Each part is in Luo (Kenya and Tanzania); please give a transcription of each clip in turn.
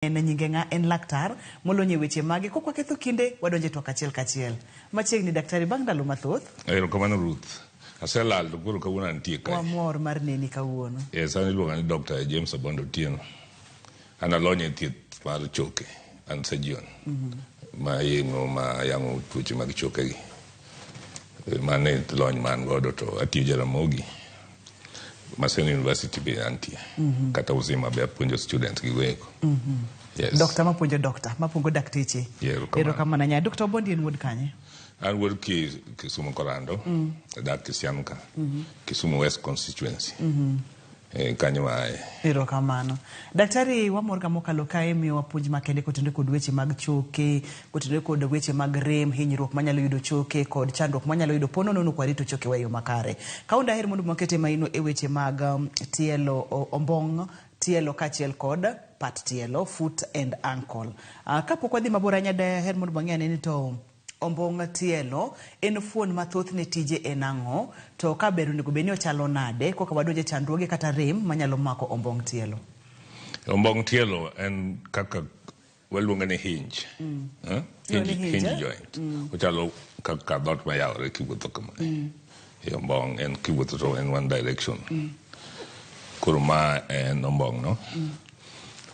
En nyinge ng'a? En laktar molony e weche mage. Kok waketho kinde, wadonjo e twak achiel kachiel. Machiegni daktari bang' ndalo mathoth. Erokamano Ruth. Aselal to koro kawuono antie kae. Wamor mar neni kawuono. Yes, an iluonga ni Dr. James Obondo Otieno. An alony e thieth mar choke. An surgeon. Ma yeng'o ma yang'o tuoche mag chokegi. Mano e lony ma an godo to atiyo Jaramogi. Maseno University be antie. Kata Uzima be apuonjo students gigo eko. Yes. Dokta mapuonjo dokta, mapuonjo dakteche. Yeah, erokamano. Erokamano ahinya. Dr. Obondi en wuod kanye? An wuod Kisumu Korando, adak Kisiamka, Kisumu West Constituency. Kanyo waaye. Erokamano. Daktari, wamor ga mokalo kae miyowa puonj makende kotenore kod weche mag choke, kotenore kod weche mag rem, hinyruok manyalo yudo choke kod chandruok manyalo yudo po nono ni ok warito chokewa e yo makare. Kawuono daher mondo wakete maino e weche mag tielo, ombong' tielo kaachiel kod pat tielo, foot and ankle. Kapok wadhi mabor ahinya daher mondo wang'e ane ni to ombong' tielo en fuon ma thothne tije en ang'o, to ka ber onego bed ni ochalo nade koka wadonjo e chandruoge kata rem manyalo mako ombong' tielo? Ombong' tielo en kaka waluonge ni hinge. Eh? Iluonge ni Hinge, hinge, hinge eh? joint. Ochalo kaka dhoot mayawore kiwuotho kama. E ombong' en kiwuotho to en one direction. Koro ma en ombong' no.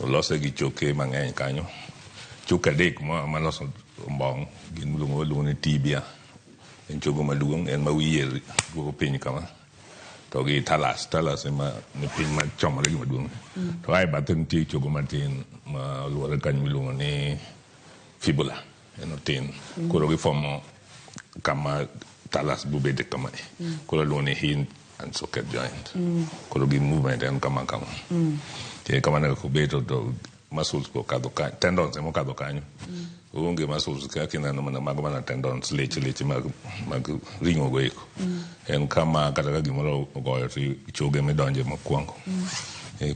Olose gi choke mang'eny kanyo. Choke adek maloso ombong' gin waluongo ni tibia. En chogo maduong', en ma wiye duogo piny kama. To gi talus, talus ema ni piny machomore gi maduong'. To ae bathe nitie chogo matin ma oluore kanyo miluongo ni fibula. En otin. Koro gifomo kama talus bobede kama. Koro iluongo ni hinge and socket joint. Koro gi movement en kama kama. Kamano kaka obeto to muscles go okadho kanyo, tendons ema okadho kanyo. Onge muscles kaka ineno mana mago mana tendons, leche leche mag ring'o go eko. En kama kata ka gimoro ogoyo to choge midonje mokwongo.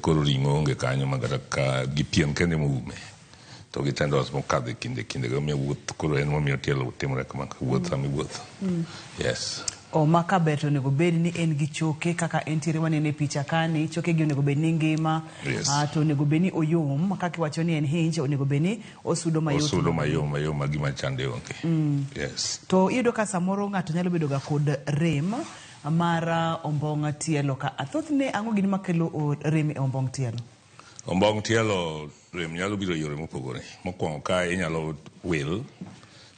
Koro ring'o onge kanyo ma kata ka gi pien kende moume. To gi tendons mokadho e kinde kinde go miyo wuoth koro en momiyo tielo timore kama wuoth sama iwuotho. Yes. O ma ka ber to onego bed ni en gi choke kaka entiere wanene e picha kani, choke gi onego bed ni ngima, to onego bed ni oyom, kaka iwacho ni en hinge, onego bed ni osudo mayot. Osudo mayom mayom ma gima chande onge. Yes. To iyudo ka samoro ng'ato nyalo bedo ga kod rem mar ombong' tielo ka. Thothne ang'o gini makelo rem e ombong' tielo? Ombong' tielo rem nyalo biro e yore mopogore. Mokwongo ka inyalo wil,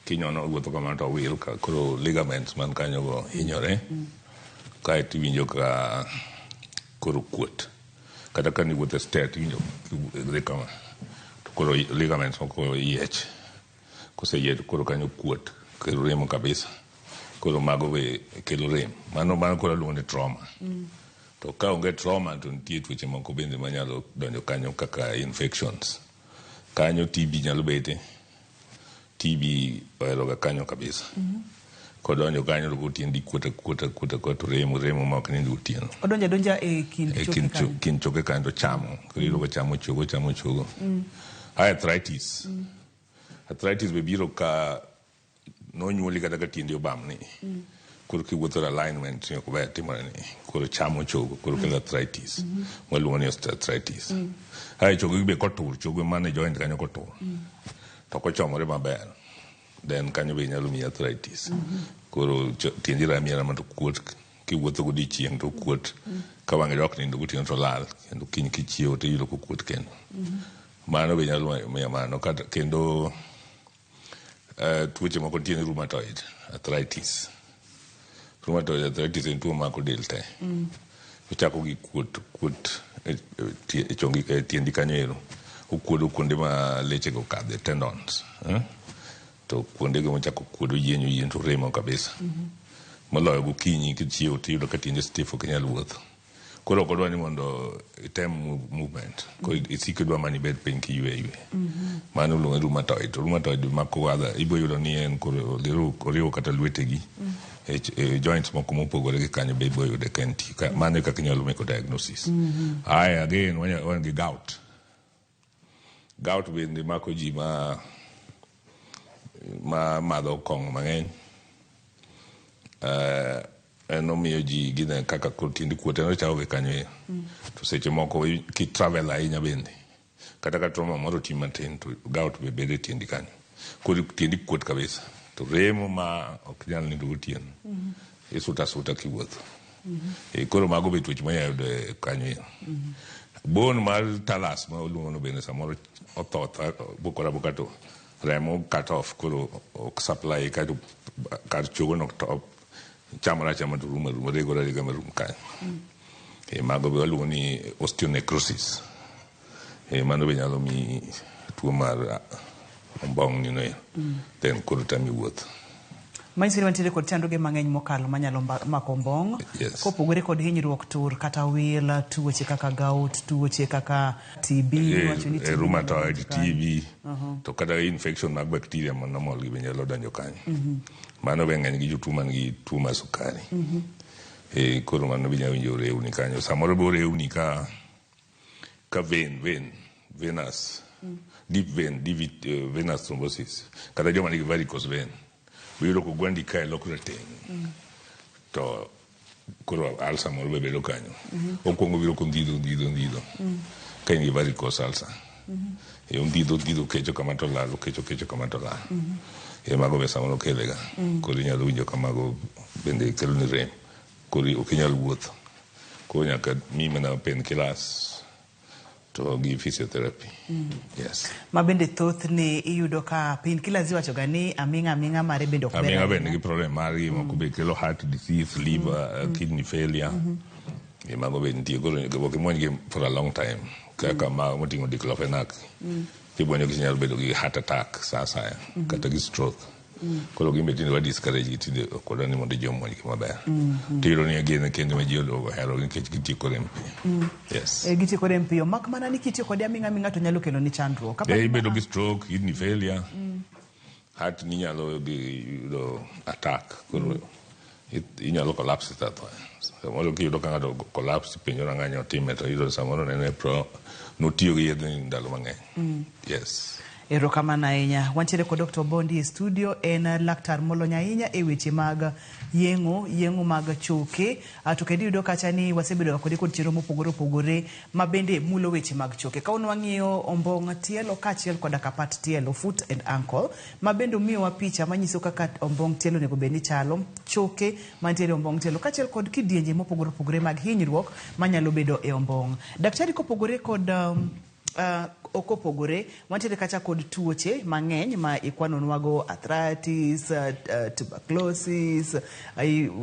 kinyono wuotho kamano to wil ka koro ligaments man kanyo go hinyore. Kaeto iwinjo ka koro kuot. Kata ka niwuotho e stair tiwinjo dhi kama. To koro ligaments moko yiech. Koseyiech to koro kanyo kuot kelo remo kabisa. Koro mago be kelo rem. Mano koro aluongo ni trauma. To ka onge trauma to nitie tuoche moko bende manyalo donjo kanyo kaka infections. Kanyo TB nyalo bete. TB oheroga kanyo kabisa. Kodonjo kanyo to tiendi kuot akuota kuot akuota to remo remo ma ok nind gotieno. Odonjo adonja e kind E choke kind kanyo. kind choke kanyo to chamo. Koro iyudo ka chamo chogo chamo chogo. Arthritis. Arthritis be biro ka nonyuoli kata ka tiendi obamni. Koro kiwuotho e alignment ni ok ber timore ni. Koro chamo chogo, koro kelo arthritis. Waluongo ni osteoarthritis. Ae chogo gi be kotur, chogo man e joint kanyo kotur. To kochomore maber, then kanyo be nyalo miyi arthritis. Koro tiendi rami arama to kuot, kiwuotho godiochieng' to kuot. Ka wang'i dok nindo gotieno to lal, kendo kiny kichiewo to iyudo kokuot kendo. Mano be nyalo miyo mano. Kata, kendo tuoche moko nitie ni rheumatoid arthritis. Rheumatoid arthritis en tuo mako del te. Ochako gi kuot, kuot e chongi, e tiendi kanyo ero. Okuodo kuonde ma leche go kadhe, tendons. To kuonde go mochako kuodo yienyo yien to remo kabisa. Moloyo gokinyi kichiewo tiyudo ka tiendi stiff ok inyal wuotho. Koro ok odwa ni mondo item movement. Koro isiko idwa mana ibed piny kiywe ywe. Mano iluongo ni rheumatoid. To rheumatoid mako other, ibo yudo ni en koro oriwo kata lwetegi. E joints moko mopogore gi kanyo be ibo yude ka entie. Mano e kaka inyalo mako diagnosis. Ae, again, wan gi gout. Gout bende mako ji ma madho kong'o mang'eny. En omiyo ji gine kaka koro tiendi kuot, en ochako gi kanyo. To seche moko ki travel ahinya bende. Kata ka trauma moro oti matin to gout be bedo e tiendi kanyo. Koro tiendi kuot kabisa. To remo ma ok nyal nindo gotieno. Isuto asuta kiwuotho. Koro mago be tuoche manyalo yudo e kanyo ero. Bone mar talus ma waluongo no bende samoro otho bukore abuka to remo cut off koro ok supply kaeto kar chogo no to chamore achama to rumo aruma regore arega marum kanyo. Mago be waluongo ni osteonecrosis. Mano be nyalo miyi tuo mar ombong' ni no ero. Then koro tami wuotho. Manyiso ni wantiere kod chandruoge mang'eny mokalo manyalo mako ombong'. Yes. Kopogore kod hinyruok tur kata wil, tuoche kaka gout, tuoche kaka TB, iwacho ni TB rheumatoid, nyalo donjo kanyo. TB, to kata infection mag bacteria ma normal gi be nyalo donjo kanyo. Mano be ng'eny gi jotuo man gi tuo mar sukari. Koro mano be inyalo winjo orewni kanyo. Samoro be orewni ka vein, venous, deep vein, deep, venous thrombosis. Kata joma nigi varicose vein. Iyudo ka ogwandi kae loko rateng'. To koro ulcer moro be bedo kanyo. Okwongo biro kondhidho, ondhidho, ondhidho. Ka in gi varicose ulcer. Ondhidho, ondhidho, okecho kama to lal, okecho, okecho kama to lal. Mago be samoro kelega. Koro inyalo winjo ka mago bende kelo ni rem. Koro ok inyal wuotho. Koro nyaka miyi mana painkillers to gi physiotherapy. Yes. Ma bende thothne iyudo ka painkillers iwacho ga ni aming'a aming'a mare bende ok ber Aming'a bende ahinya. nigi problem margi, moko be kelo heart disease, liver, kidney failure. Mago be nitie, koro ok imuony gi for a long time. Kaka ma moting'o diclofenac. Kibuonyo gi inyalo bedo gi heart attack sa asaya, kata gi stroke. Koro gin be tinde wa discourage gi tinde ok wadwa ni mondo ji omuony gi maber. To iyudo ni gin kende ma ji ohero nikech gitieko rem piyo. Yes. Gitieko rem piyo. Mak mana ni kitiyo kode aming'a aming'a to nyalo kelo ni chandruok. Kaparo Ibedo mana gi stroke, kidney failure. Heart ni nyalo gi yudo attack. Koro inyalo collapse tho. Samoro kiyudo ka ng'ato collapse penjo na ng'ani otime to iyudo samoro nene pro notiyo gi yedhe ndalo mang'eny. Yes. Erokamano ahinya. Wantiere kod Dr. Obondi e studio, en laktar molony ahinya e weche mag yeng'o, yeng'o mag choke. To kendo iyudo kacha ni wasebedo kode kod chenro mopogore opogore ma bende mulo weche mag choke. Ka wang'iyo ombong' tielo kaachiel koda kapat tielo, foot and ankle, ma bende omiyowa picha manyiso kaka ombong' tielo onego bed ni chalo, choke mantiere e ombong' tielo kaachiel kod kidienje mopogore opogore mag hinyruok manyalo bedo e ombong'. Daktari, kopogore kod ok opogore, wantiere kacha kod tuoche mang'eny ma ikwanonwago arthritis, tuberculosis,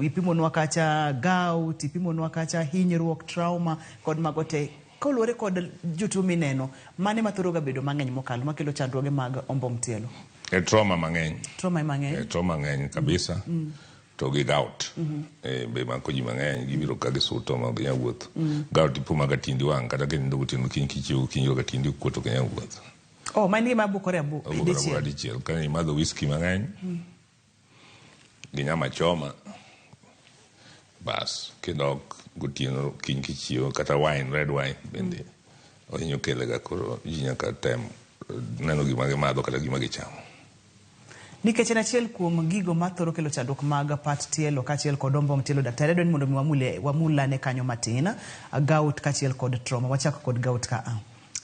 ipimonwa kacha gout, ipimonwa kacha hinyruok, trauma kod mago te. Koluwore kod jotuo mineno, mane mathoro ga bedo mang'eny mokalo makelo chandruoge mag ombong' tielo? Trauma mang'eny. Trauma mang'eny. Trauma ng'eny kabisa. To gi gout. Be mako ji mang'eny gibiro ka gisuto ma ok ginyal wuotho. Gout ipo ka tiendi wang' kata kinindo gotieno kiny kichiew gokinyi ka tiendi okuot ok inyal wuotho. Oh, ma en gima bukore abu Obukore dichiel. abuka dichiel. Ka imadho whisky mang'eny gi nyama choma bas kidok gotieno kiny kichiew kata wine red wine bende ohinyo kelega koro ji nyaka tem neno gima gimadho kata gima gichamo. Nikech en achiel kuom gigo mathoro kelo chandruok mag pat tielo kaachiel kod ombong' tielo, daktari adwa ni mondo mi wamule wamulane kanyo matin gout kaachiel kod trauma. Wachak kod gout ka a.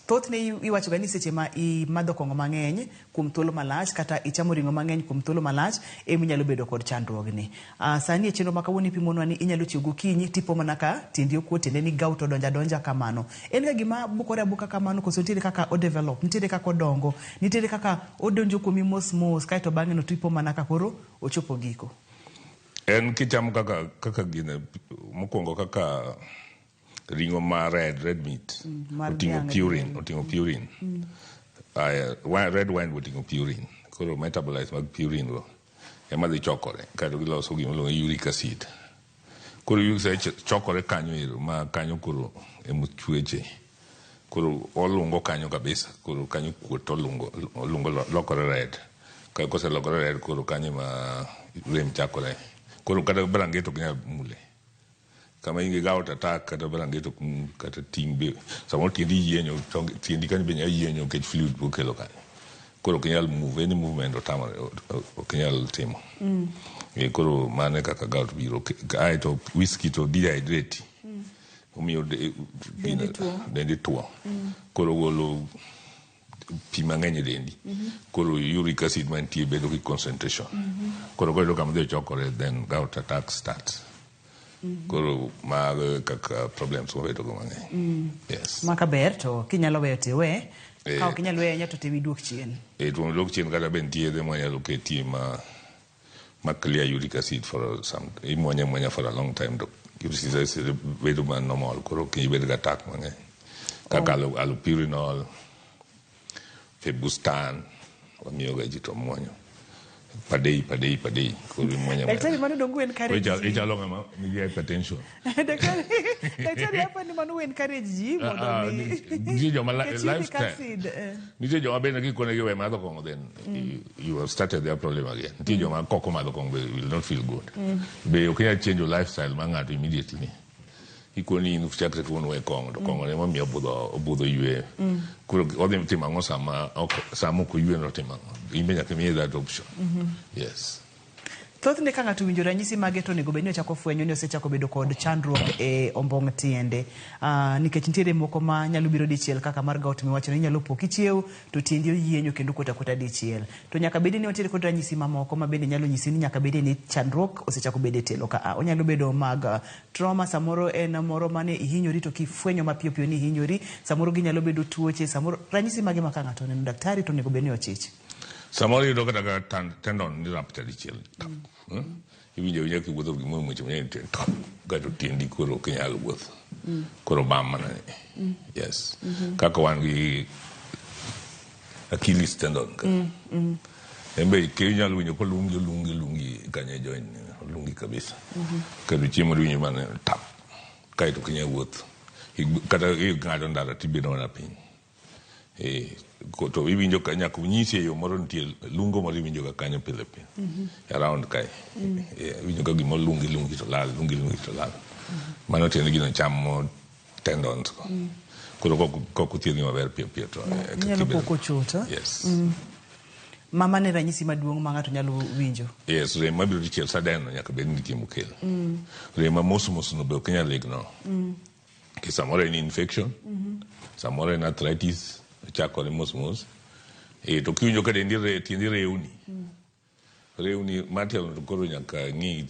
Thothne iwacho ga ni seche ma imadho kong'o mang'eny kuom thuolo malach kata ichamo ring'o mang'eny kuom thuolo malach ema inyalo bedo kod chandruogni. Sani e chenro ma kawuono ipimonwa ni inyalo chiew gokinyi tipo mana ka tiendi okuot tiende ni gout odonjo adonja kamano. En ga gima bukore abuka kamano koso nitiere kaka o develop, nitiere kaka odongo, nitiere kaka odonjo kuomi mos mos kaeto bang'e no tipo mana ka koro ochopo giko. En kichamo kaka gine mokwongo kaka ring'o ma red meat mar oting'o dhiang', purine, oting'o purine. Aya, red wine be oting'o purine. Koro metabolites mag purine go ema dhi chokore kaeto giloso gima iluongo ni uric acid. Koro uric acid chokore kanyo ero ma kanyo koro ema chweche. Koro olungo kanyo kabisa. Koro kanyo kuot olungo olungo lokore red. Ka koselokore red koro kanyo ema rem chakore. Koro kata blanket ok nyal mule. Kama in gi gout attack kata blanket ok mul kata ting' be samoro tiendi yienyo tiendi kanyo be nyalo yienyo nikech fluid bokelo kanyo. Koro ok inyal move any movement otamore ok inyal timo. Koro mano e kaka gout biro. Aeto whisky to dehydrate. Omiyo Dendi tuo. Dendi tuo. Koro ogolo pi mang'eny e dendi. Koro uric acid mantie bedo gi concentration. Koro koyudo kama dhi chokore, then gout attack starts. Koro mago e kaka problems wabedo go mang'eny. Yes. Ma kaber to kinyalo weyo tiwe, ka ok inyal weyo ahinya to tem iduok chien. E to dok chien kata be nitie yedhe mwanyalo ketie ma clear uric acid for some imuonye muonya for a long time to uric acid bedo ma normal, koro ok ibed gi attack mang'eny kaka allopurinol, Febustan wamiyoga ji to muonyo per day, per day, per day, koro imuonyo. Daktari, mano donge encourage ji? Ichalo ng'ama nigi hypertension. Daktari, hapa ni mano encourage ji mondo mi nitie joma ket uric lifestyle. acid. Nitie joma bende kikonegi we madho kong'o, then you have started their problem again. Nitie joma kok omadho kong'o be will not feel good. Be ok inyal change your lifestyle mar ng'ato immediately. Ikoni in chakre kawuono we kong'o, to kong'o ema miyo obudho yweyo. Koro odhi timo ang'o sama ok oywe no, timo ang'o? In be nyaka imiye that option. Yes. Thothne ka ng'ato winjo ranyisi mage to onego bed ni ochako fwenyo ni osechako bedo kod chandruok e ombong' tiende. Nikech nitiere moko ma nyalo biro dichiel kaka mar gout miwacho ni inyalo po kichiew to tiendi oyienyo kendo kuot akuota dichiel. To nyaka bedi ni wantiere kod ranyisi mamoko ma bende nyalo nyisi ni nyaka bedi ni chandruok osechako bedo e tielo ka a. Onyalo bedo mag trauma, samoro en moro mane ihinyori to kifwenyo mapiyo piyo ni ihinyori, samoro ginyalo bedo tuoche, samoro ranyisi mage ma ka ng'ato oneno daktari to onego bed ni ochich. Samoro iyudo kata ka tendon ni rupture dichiel. Iwinjo awinja kiwuotho gimoro muoch mang'eny e tap, kaeto tiendi koro ok inyal wuotho. Koro bam mana ni. Yes. Kaka wan gi Achilles tendon ka. En be inyalo winjo kolungi, olungi, olungi kanyo e joint ni, olungi kabisa. Kendo chiemo iwinjo mana tap, kaeto ok inyal wuotho. Kata ing'ado ndara tibedo mana piny. To iwinjo ka nyaka onyisi e yo moro, nitie lungo moro iwinjo ga kanyo pile pile. Around kae. Iwinjo ka gimoro lungi lungi to lal, lungi lungi to lal. Mano tiende gino chamo tendons go. Koro kok othiedhi maber piyo piyo to Inyalo kibedo po kochot. Yes. Mama ne ranyisi maduong' ma ng'ato nyalo winjo. Yes, rem mabiro dichiel sudden no nyaka bed ni nitie mokelo. Rem ma mos mos no be ok inyal ignore. Nikech samoro en infection, samoro en arthritis, ochakore mos mos. To kiwinjo ka dendi tiendi rewni. Rewni mar tielo to koro nyaka ng'i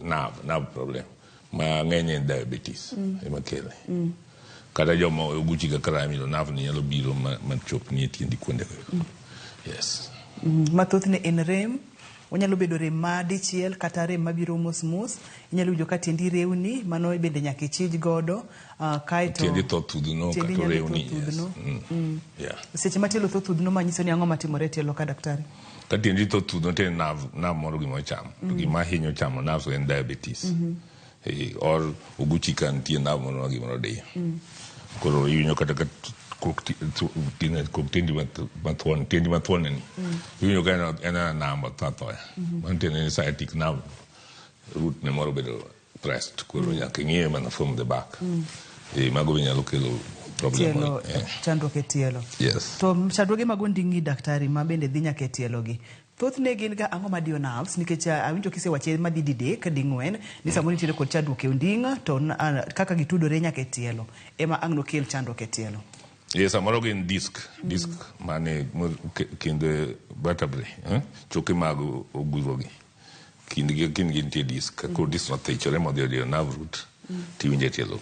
nerve problem. Ma ng'eny en diabetes ema kele. Kata joma oguchi kaka rami to nerve ni nyalo biro ma chop ni e tiendi kuonde go. Yes. Ma thothne en rem, onyalo bedo rem ma dichiel kata rem mabiro mos mos. Inyalo winjo ka tiendi rewni, mano bende nyaka ichij godo. Kaeto Tiendi tho thudhno tiendi kata nyalo rewni. tho thudhno. Yes. Yeah. Seche ma tielo tho thudhno manyiso ni ang'o matimore e tielo ka, daktari? Ka tiendi tho thudhno to en nerve moro gima ochamo. To gima hinyo chamo nerves en diabetes. Or oguchi ka nitie nerve moro ma gimoro diyo. Koro iwinjo kata ka kok tiendi mathuon, tiendi mathuon ni. Iwinjo ka en a namba tho athoya. Mano tiende ni sciatic nerve root ne moro bedo pressed. Koro nyaka ing'iye mana from the back. Mago be nyalo kelo problem. Tielo, chandruok e tielo. Yes. To chandruoge mag onding'i, daktari, ma bende dhi nyaka e tielo gi. Thothne gin ga ang'o madiyo nerves? Nikech awinjo kisewache madhi didek, ding'wen, ni samoro nitiere kod chandruok e onding' to kaka gitudore nyaka e tielo ema ang' nokel chandruok e tielo. Yes, samoro gin disc mane kind vertebrae, choke mag ogurogi. Kindgi nitie disc, koro disc no thichore modhi odiyo nerve root, tiwinjo e tielo.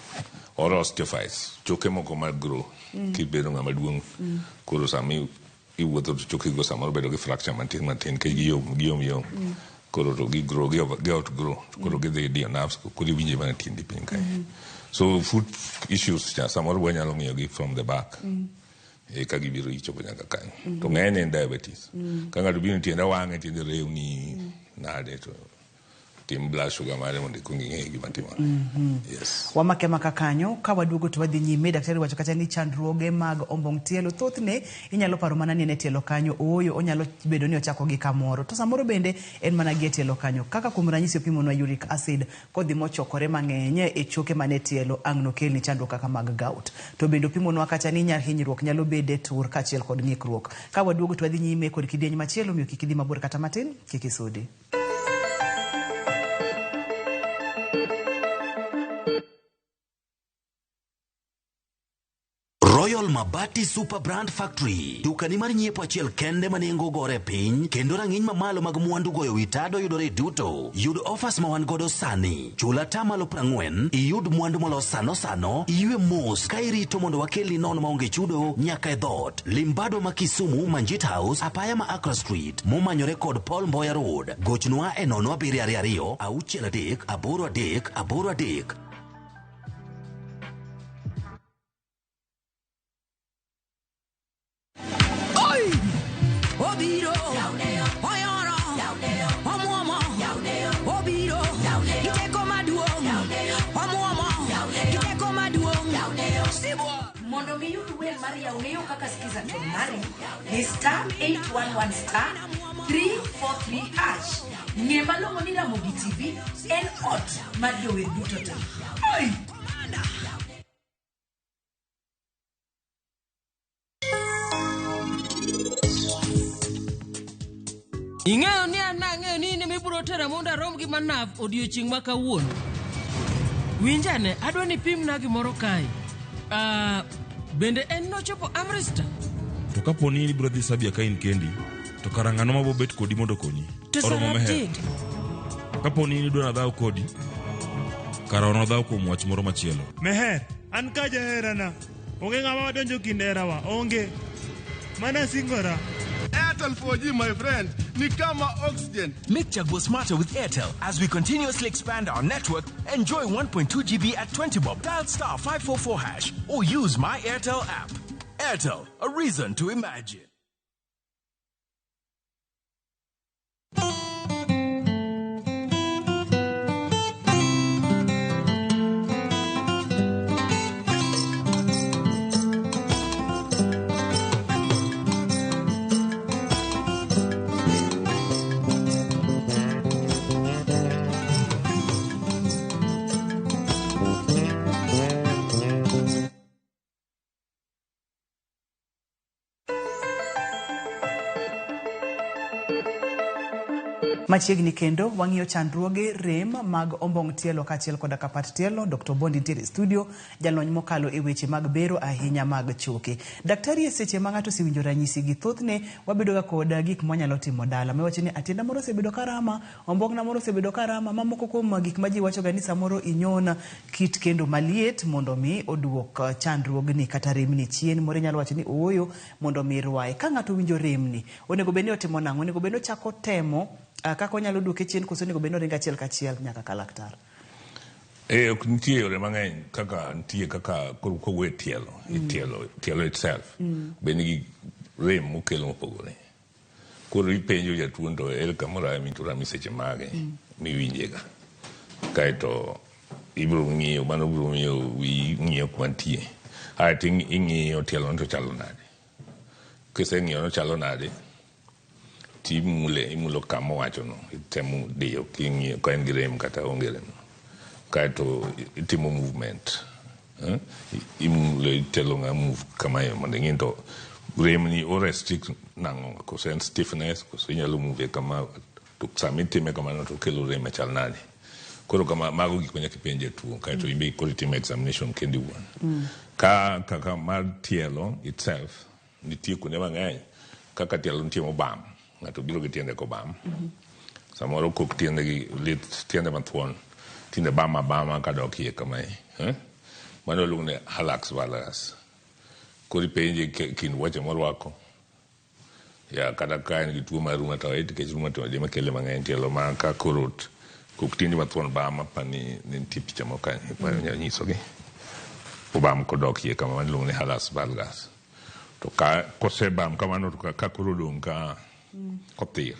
Or osteophytes, choke moko mag grow, kibedo ng'ama duong', koro sama iwuotho to choke go samoro bedo gi fracture matin matin, nikech giyom, giyom yom. Koro to gi grow, gi outgrow, koro gidhi diyo nerves, koro iwinjo mana tiendi piny kae. So foot issues cha samoro wanyalo ng'iyo gi from the back. Ka gibiro gichopo nyaka kanyo. To ng'enyne en diabetes. Ka ng'ato biro ni tiende wang'e, tiende rewni, nade to tim blood sugar mare mondo ikuong ing'e gima timore. Yes. Wamake maka kanyo, ka waduogo to wadhi nyime. Daktari wacho kacha ni chandruoge mag ombong' tielo thothne inyalo paro mana ni en e tielo kanyo, ooyo, onyalo bedo ni ochako gi kamoro to samoro bende en mana gi e tielo kanyo. Kaka kuom ranyisi opimonwa uric acid kodhi mochokore mang'eny e choke mane tielo ang' nokelni chandruok kaka mag gout. To bende opimonwa kacha ni hinyruok nyalo bede tur kaachiel kod ng'ikruok. Ka waduogo to wadhi nyime kod kidieny machielo, omiyo kik idhi mabor kata matin, kik isudi. Royal Mabati Super Brand Factory. Dukani mar nyiepo achiel kende ma nengo gore piny kendo rang'iny mamalo mag mwandu goyo wi tado yudore duto. Yud offers ma wan godo sani. Chul atamalo 40 iyud mwandu molos sano sano, iywe mos ka irito mondo wakelni nono maonge chudo nyaka e dhoot. Limbado ma Kisumu, Manjit House, apaya ma Accra Street, momanyore kod Paul Mboya Road. Gochnwa e 0722 63 83 83. Obiro, oyoro, omuomo, obiro, gi teko maduong', omuomo, gi teko maduong', sibuor. Mondo mi yud wer mar Yaoneyo kaka Skiza to mari ni star 811 star 343 hash. Ng'e malong'o ni Ramogi TV en ot mar jower duto te. Oi! Ing'eyo ni an nang'eyo ni in ema ibiro tera mondo arom gi Manav odiochieng' ma kawuono. Winj ane, adwa ni ipimna gimoro kae. Ah, bende en nochopo Amritsar? To kapo ni ibiro dhi Sabia ka in kendi, to kara ng'ano ma bobet kodi mondo okonyi? To Oromo Sarab Meher. Jade. Kapo ni idwa nadhaw kodi, kara wanadhaw kuom wach moro machielo. Meher, an ka jaherana. Onge ng'ama donjo kind herawa, onge. Mana singora. Airtel 4G, my friend, ni kama oxygen. Make Chaguo smarter with Airtel. As we continuously expand our network, enjoy 1.2 GB at 20 bob. Dial star 544 hash or use my Airtel app. Airtel, a reason to imagine. Machiegni kendo wang'iyo chandruoge rem mag ombong' tielo kaachiel koda kapat tielo. Dr. Obondi nitiere e studio, jalony mokalo e weche mag bero ahinya mag choke. Daktari, e seche ma ng'ato osewinjo ranyisi gi, thothne wabedo ga kod gik mwanyalo timo dala. Miwacho ni atienda moro osebedo karama, ombong'na moro osebedo karama, mamoko kuom gik ma ji wacho ga ni samoro inyon kit kendo maliet mondo mi oduok chandruogni kata remni chien. Moro inyalo wacho ni ooyo mondo mi rwaye. Ka ng'ato winjo remni, onego bed ni otimo nang'o? Onego bed ni ochako temo kaka onyalo duoke chien koso onego bed ni oringo achiel kachiel nyaka ka laktar? Ok nitie yore mang'eny kaka nitie kaka koro kowuoyo e tielo, e tielo, tielo itself be nigi rem mokelo mopogore. Koro ipenjo jatuo to ere kamoro rami to rami seche mage miwinjega. Kaeto ibiro ng'iyo, mano biro miyo wiyi ng'iyo kuma nitie. Aeto ing'iyo tielo ni to chalo nade. Kiseng'iyo ni ochalo nade, timule, imulo kama owachono, itemo diyo king'iyo ka en gi rem kata onge rem. Kaeto itimo movement. Imule, itelo ng'a move kamae mondo ing'i to rem ni o restrict nang'o, koso en stiffness, koso inyalo move kama, to sama itime kamano to okelo rem machal nade. Koro kama mago gik ma nyaka ipenj jatuo, kaeto in be koro itimo examination kendi iwuon. Ka kaka mar tielo itself, nitie kuonde mang'eny kaka tielo nitie mobam, ng'ato biro gi tiende kobam. Samoro kok tiende gi lith tiende mathuon, tinde bam abama kadok iye kamae. Mano iluongo ni hallux valgus. Koro ipenje kind wuoche morwako. Ya kata ka en gi tuo mar rheumatoid, nikech rheumatoid ema kele mang'eny tielo ma ka koro kok tiendi mathuon bam, apani ni nitie picha moro kanyo, anyalo nyisogi. Obam kodok iye kama, mano iluongo ni hallux valgus. To ka kosebam kamano to ka koro odong' ka kothir.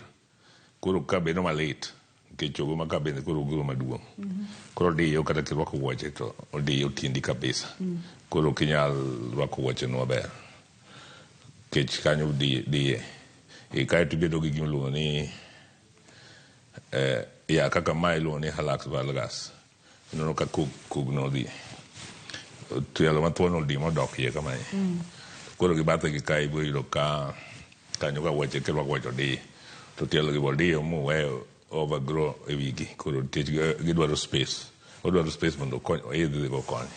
Koro ka bedo malit, nikech chogo ma ka bende koro oguro maduong'. Koro odiyo kata kirwako wuoche to odiyo tiendi kabisa. Koro ok inyal rwako wuoche no maber. Nikech kanyo diye. Kaeto ibedo gi gima iluongo ni ya kaka ma iluongo ni hallux valgus. Ineno ka kogno odhi. Tielo mathuon odi modok iye kamae. Koro gi bathe gi kae ibiro yudo ka kanyo ka wuoche kirwako wuoche odiye. To tielo gi bodiyo moweyo overgrow e wigi. Koro nikech gidwaro space. Odwaro space mondo okony, oidh go koni.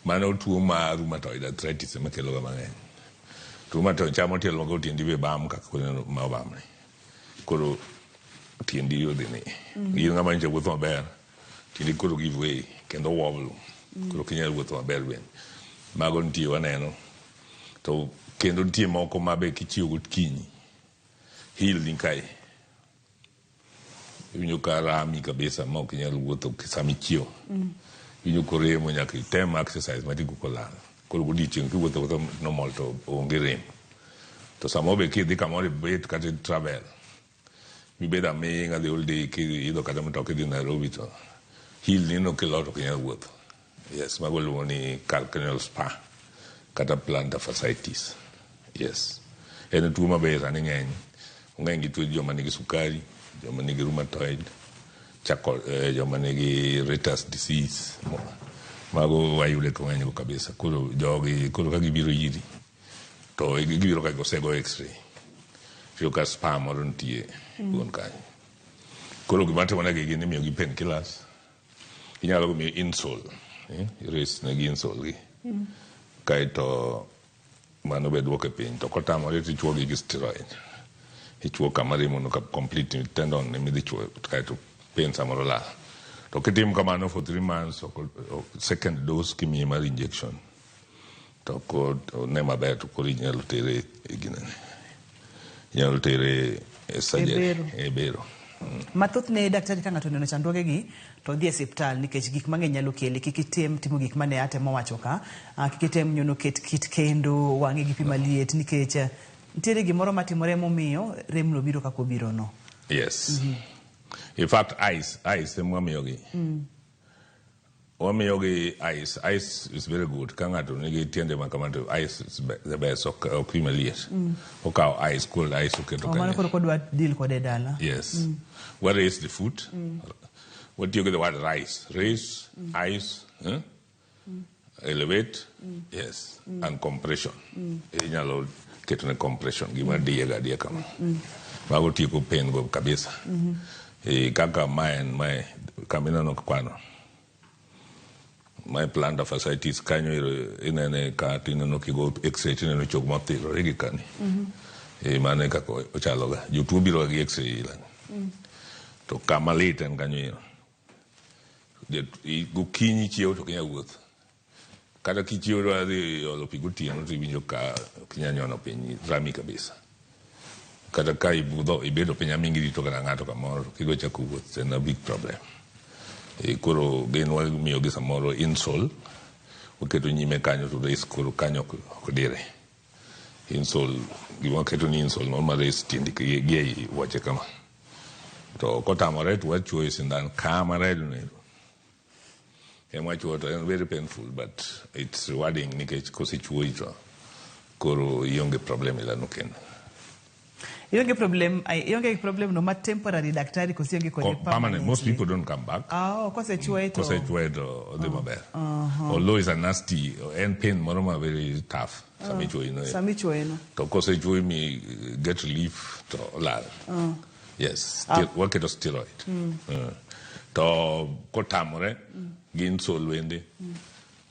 Mano tuo mar rheumatoid arthritis ema keloga mang'eny. Rheumatoid chamo tielo ma koro tiendi be bam kaka koro ma obamni. Koro tiendi odhi ni. In ng'ama nyocha wuotho maber, tiendi koro give way kendo wobble. Koro ok inyal wuotho maber bende. Mago nitie waneno. To kendo nitie moko ma be kichiew gokinyi, heel ni kae. Iwinjo ka rami kabisa ma ok inyal wuotho sama ichiew. Iwinjo koremo nyaka item exercise matin koka olal. Koro godiochieng' kiwuotho awuotha normal to onge rem. To samoro be kidhi kamoro ibet kata i travel, mibedo aming'a the whole day kiidho kata mtoka idhi Nairobi to heel ni no kilot ok inyal wuotho. Yes, mago iluongo ni calcaneal spur kata plantar fasciitis. Yes. En tuo maber sani ng'eny. Ong'eny gi tuo joma nigi sukari, joma nigi rheumatoid, chako, joma nigi Reiter's disease. Mago wayude kong'eny go kabisa. Koro jogi, koro ka gibiro iri, to gibiro ka osego x-ray. Iyudo ka spur moro nitie kuon kanyo. Koro gima timonegi gin imiyogi painkillers. Inyalo miyo insole, iraise negi insole gi. Kaeto mano be duoke piny. To kotamore to ichuogi gi steroid. Ichuo kama remo no ka complete tendon ema idhi chuoyo kaeto pain samoro lal. To kitimo kamano for 3 months, second dose kimiye mar injection, to ok one maber to koro inyalo tere e ginene. Inyalo tere e surgery. bero. E bero. Ma thothne daktari ka ng'ato oneno chandruogegi to dhi e osiptal nikech gik mang'eny nyalo kele. Kik item timo gik mane atemo wacho ka. Kik item nyono ket kit kendo wang'e gi pi maliet nikech nitiere gimoro matimore momiyo remno biro kaka obiro no. Yes. In fact, ice ema wamiyogi. Wamiyogi ice. Ice is very good. Ka ng'ato nigi tiende ma kama to ice is the best. Ok pi maliet. Okawo ice, cold ice oketo Oh, mano kanyo. koro kodwa deal kode e dala. Yes. We raise the foot. Watiyo gi the word raise. Raise, ice, eh? Elevate, yes, and compression. Inyalo ketone compression gima diye ga diye kama. Mago tieko pain go kabisa. Kaka mae en mae kama ineno kwano. Mae plantar fasciitis kanyo ero inene ka tineno kigo x-ray tineno chok mothirore gi kani. Mano e kaka ochalo ga. Jotuo biro ga gi x-ray ilani. To kama lit en kanyo ero. Gokinyi chiew to ok inyal wuotho. Kata kichiew idwa dhi olo pi gotieno to iwinjo ka ok inyal nyono piny rami kabisa. Kata ka ibudho ibedo piny aming'a irito kata ng'ato kamoro to kidwa chako wuoth en a big problem. Koro gin wamiyogi samoro insole waketo nyime kanyo to raise koro kanyo ok dire. Insole gima waketo ni insole no ma raise tiendi gi ei wuoche kama. To kotamore to wachuoyo sindan kama red no ero. Ema wachuoyo to en very painful but it's rewarding nikech kosechuoyi to koro ionge problem ilano kendo. Ionge problem no ma temporary daktari koso ionge kode Permanent. Most people don't come back. Ah, oh, kosechuoye to Kosechuoye to odhi maber. Although it's a nasty, en pain moro ma very tough sama ichuoyi no. Sama ichuoye no. To kosechuoyi mi get relief to olal. Yes, waketo steroid. To kotamore gi insole bende.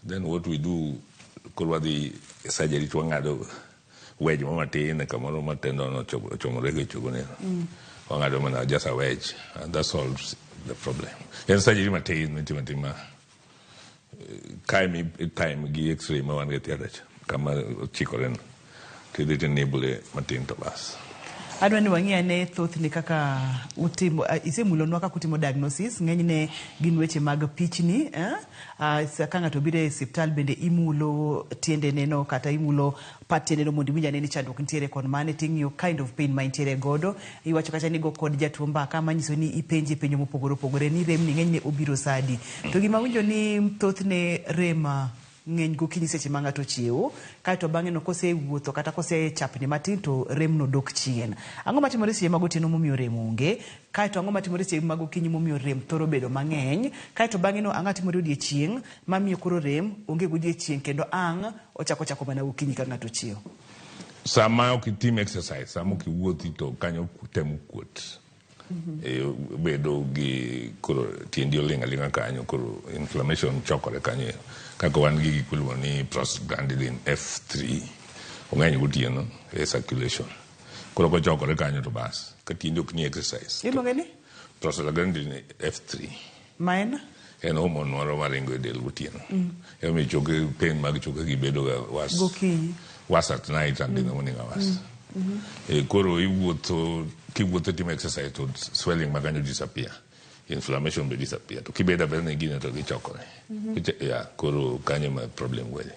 Then what we do, koro wadhi e surgery to wang'ado wedge mo matin e kamoro ma tendon ochomore go e chogo ni. Wang'ado mana just a wedge and that solves the problem. En surgery matin mitimo atima kae mi time gi x-ray ma wan go e theatre cha kama ochikore no tidhi tinibble matin to bas. Adwa ni wang'i ane thothne kaka utimo, isemulonwa kaka utimo diagnosis, ng'enyne gin weche mag pichni, eh? Ka ng'ato biro e osiptal bende imulo tiendene no kata imulo pat tiendeno mondo iwinj ane ni chandruok nitiere kon mane ting'iyo kind of pain ma entiere godo. Iwacho kacha ni go kod jatuo mbaka manyiso ni ipenje penjo mopogore opogore ni rem ni ng'enyne obiro sa adi. To gima awinjo ni thothne rem ng'eny gokinyi seche ma ng'ato ochiewo kaeto bang'e no kosewuotho kata kosechapni matin to remno dok chien. Ang'o matimore seche mag otieno momiyo rem onge? Kaeto ang'o matimore seche mag okinyi momiyo rem thoro bedo mang'eny? Kaeto bang'e no ang'o timore odiechieng' mamiyo koro rem onge godiechieng' kendo ang' ochako chako mana gokinyi ka ng'ato ochiewo? Sama ok itim exercise, sama ok iwuothi to kanyo temo kuot. Bedo gi koro tiendi oling' aling'a kanyo koro inflammation chokore kanyo. Kaka wan gi gik miluongo ni prostaglandin F3 ong'eny gotieno e circulation. Koro kochokore kanyo to bas, ka tiendi ok ni exercise. Iluonge ni? Prostaglandin F3. Ma en? En hormone moro maringo e del gotieno. Emomiyo choke pain mag choke gi bedo ga worse. Gokinyi. Worse at night and in the morning hours. Koro iwuotho kiwuotho timo exercise to swelling ma kanyo disappear. Inflammation be disappear. To kibedo abeda ni gino to gichokore. Yeah, koro kanyo ma problem wele.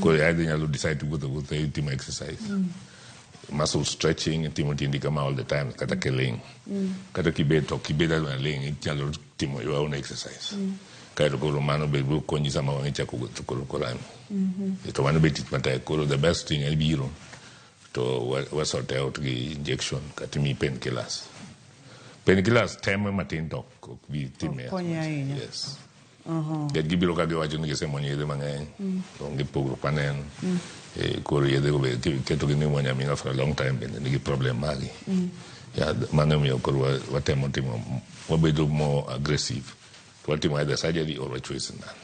Koro either inyalo decide to wuotho wuotho itimo exercise. Muscle stretching itimo tiendi kama all the time kata kiling. Kata kibet to kibet adwa ling inyalo timo your own exercise. Kaeto koro mano be biro konyi sama wang'i chako wuotho koro korami. To mano be tich matek. Koro the best thing en biro to wa sort out gi injection kata imiyi painkillers. Painkillers teme matin to ok bi time. Ok konyi ahinya. Yes. Nikech gibiro ka giwacho ni gisemuonyo yedhe mang'eny, onge pogruok maneno. Koro yedhe go be ketogi ni muonyo aming'a for a long time bende nigi problem magi. Yeah, mano emomiyo koro watemo timo, wabedo more aggressive. To watimo either surgery or wachuoyo sindan.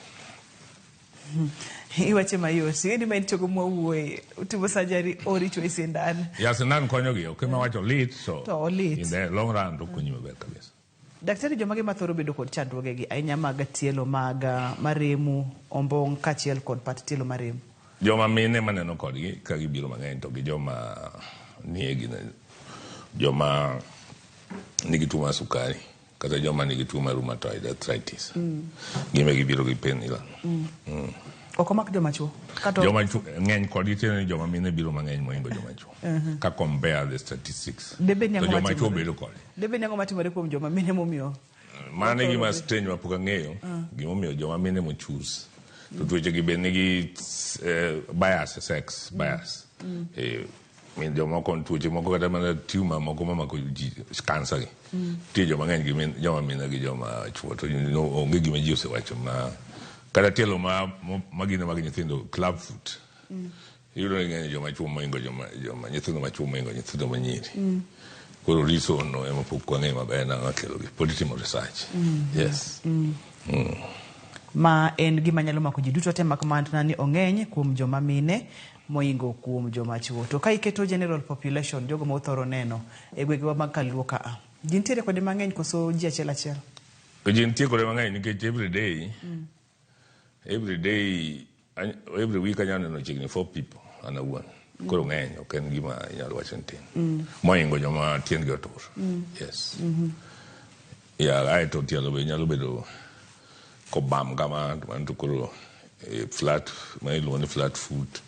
Iwache mayot. Ing'e ni ma en chogo mwawuoye. Utimo surgery or ichuoyo sindan. Ya sindan konyogi, ok ema wacho lit to, To olit. In the long run to konyi maber kabisa. Daktari, joma gi mathoro bedo kod chandruoge gi ahinya mag tielo mag maremo, ombong' kaachiel kod pat tielo maremo. Joma mine maneno kodgi ka gibiro mang'eny to gi joma nie gine, joma nigi tuo mar sukari kata joma nigi tuo mar rheumatoid arthritis. Gin be gibiro gi pain ila. Ok omak joma chuo? Kata Joma chuo ng'eny kodgi tiende ni joma mine biro mang'eny mohingo joma chuo. Ka compare the statistics. Debe ni To ang'o joma chuo matimore? bedo kode. Debe ni ang'o matimore kuom joma mine momiyo? Mano e gima strange ma pok ang'eyo, gimomiyo joma mine mo choose. To tuoche gi be nigi bias, sex bias. Min jomoko tuoche moko kata mana tumor moko mamako ji, cancer gi. Nitie joma ng'eny gi min, joma mine gi joma chuo to onge gima ji osewacho ma kata tielo ma magine mag nyithindo club foot. Iyudo ni ng'eny joma chuo mohingo joma nyithindo machuo mohingo nyithindo manyiri. Koro reason no ema pok wang'eyo maber nang'o kelo gi. Pod itimo research. Yes. Ma en gima nyalo mako ji duto te mak mana ni ong'eny kuom joma mine mohingo kuom joma chuo. To ka iketo general population, jogo ma uthoro neno e gwengewa mag Kaluo ka a, ji nitiere kode mang'eny koso ji achiel achiel? Ji nitie kode mang'eny nikech every day, every day, every week anyalo neno chiegni 4 people an awuon. Koro ng'eny, ok en gima inyalo wacho ni tin. Mohingo joma tiendgi otur. Yes. Yeah, aeto tielo be nyalo bedo kobam kama, to mano to koro flat, ma iluongo ni flat foot,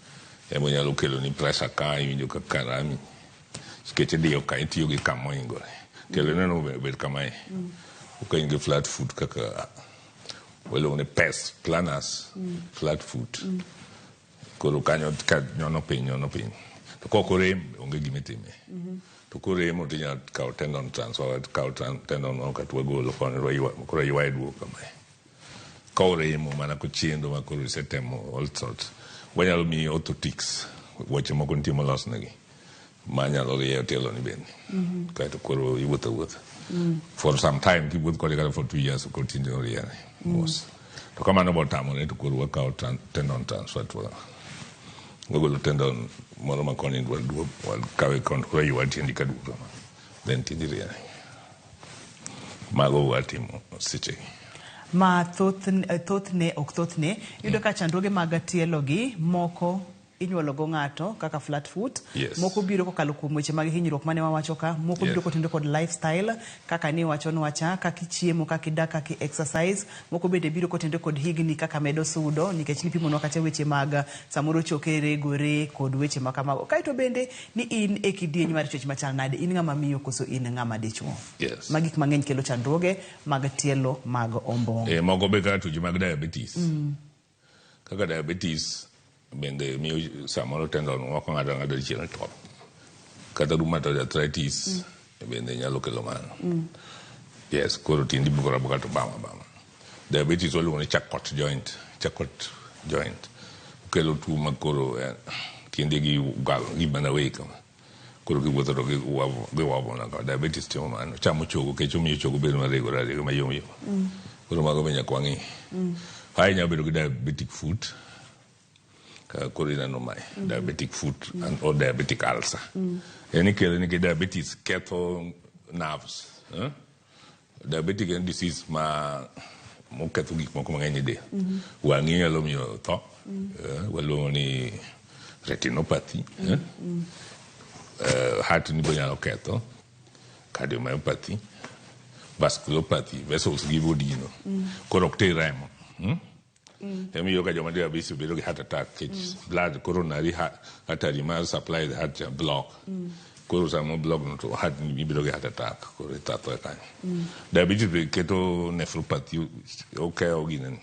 ema nyalo kelo ni pressure ka, iwinjo ka karami. Nikech idiyo ka, itiyo gi kama ohingore. Tielo ineno obet kamae. Ok in gi flat foot kaka waluongo ni pes, planners, flat foot. Koro kanyo ka nyono piny, nyono piny. To kok orem, onge gima itime. To koremo to inyalo kawo tendon transfer, kawo tendon moro kata wagolo koni, koro ywaye duogo kamae. Ka oremo mana kochendo ma koro isetemo all sorts. Wanyalo miyi orthotics, weche moko nitie molos negi ma nyalo rieyo tielo ni bende. Kaeto koro iwuotho awuotha. For some time, kiwuoth kode kata for 2 years, koro tiendi oriere mos. To kamano bo tamore to koro wakawo tendon transfer to wagolo tendon moro ma koni wakawe koni, koro ywa tiendi ka duogo kama. Then tiendi riere. Mago watimo sechegi. Ma thothne ok thothne, iyudo ka chandruoge mag tielo gi moko inyuolo go ng'ato kaka flat foot. Moko biro kokalo kuom weche mag hinyruok mane wawacho ka, moko biro kotenore kod lifestyle kaka ni wachonwa cha, kaka ichiemo, kaka idak, kaka exercise, moko bende biro kotenore kod higni kaka medo sudo, nikech nipimonwa kacha weche mag samoro choke regore kod weche ma kamago. Kaeto bende ni in e kidieny mar chwech machal nade, in ng'ama miyo koso in ng'ama dichuo. Ma gik mang'eny kelo chandruoge mag tielo mag ombong'. Moko be kaka tuoche mag diabetes. Kaka diabetes bende miyo samoro tendon moko ng'ato ang'ata dichiel top. Kata rheumatoid arthritis bende nyalo kelo mano. Yes, koro tiendi bukore abuka to bama bama. Diabetes waluongo ni Charcot joint, Charcot joint. Okelo tuo ma koro tiendi gi gal gi mana wei kama. Koro giwuotho to giwabo na kama. Diabetes timo mano. Chamo chogo, kech omiyo chogo bedo maregore arega mayom yom. Koro mago be nyaka wang'i. Ae inyalo bedo gi diabetic foot kaka koro ineno mae diabetic foot and or diabetic ulcer. En ikele nikech diabetes ketho nerves. Eh? Diabetic en disease ma moketho gik moko mang'eny e del. Wang'i nyalo miyo tho. Waluongo ni retinopathy. Eh? Heart ni be nyalo ketho cardiomyopathy, vasculopathy, vessels gi bodino. Koro ok ter remo. Emiyo ka joma diabetes bedo gi heart attack kech blood coronary artery mar supply the heart cha block. Koro sama block no to heart ni ibedo gi heart attack koro ithatho e kanyo. Diabetes be keto nephropathy okeyo gine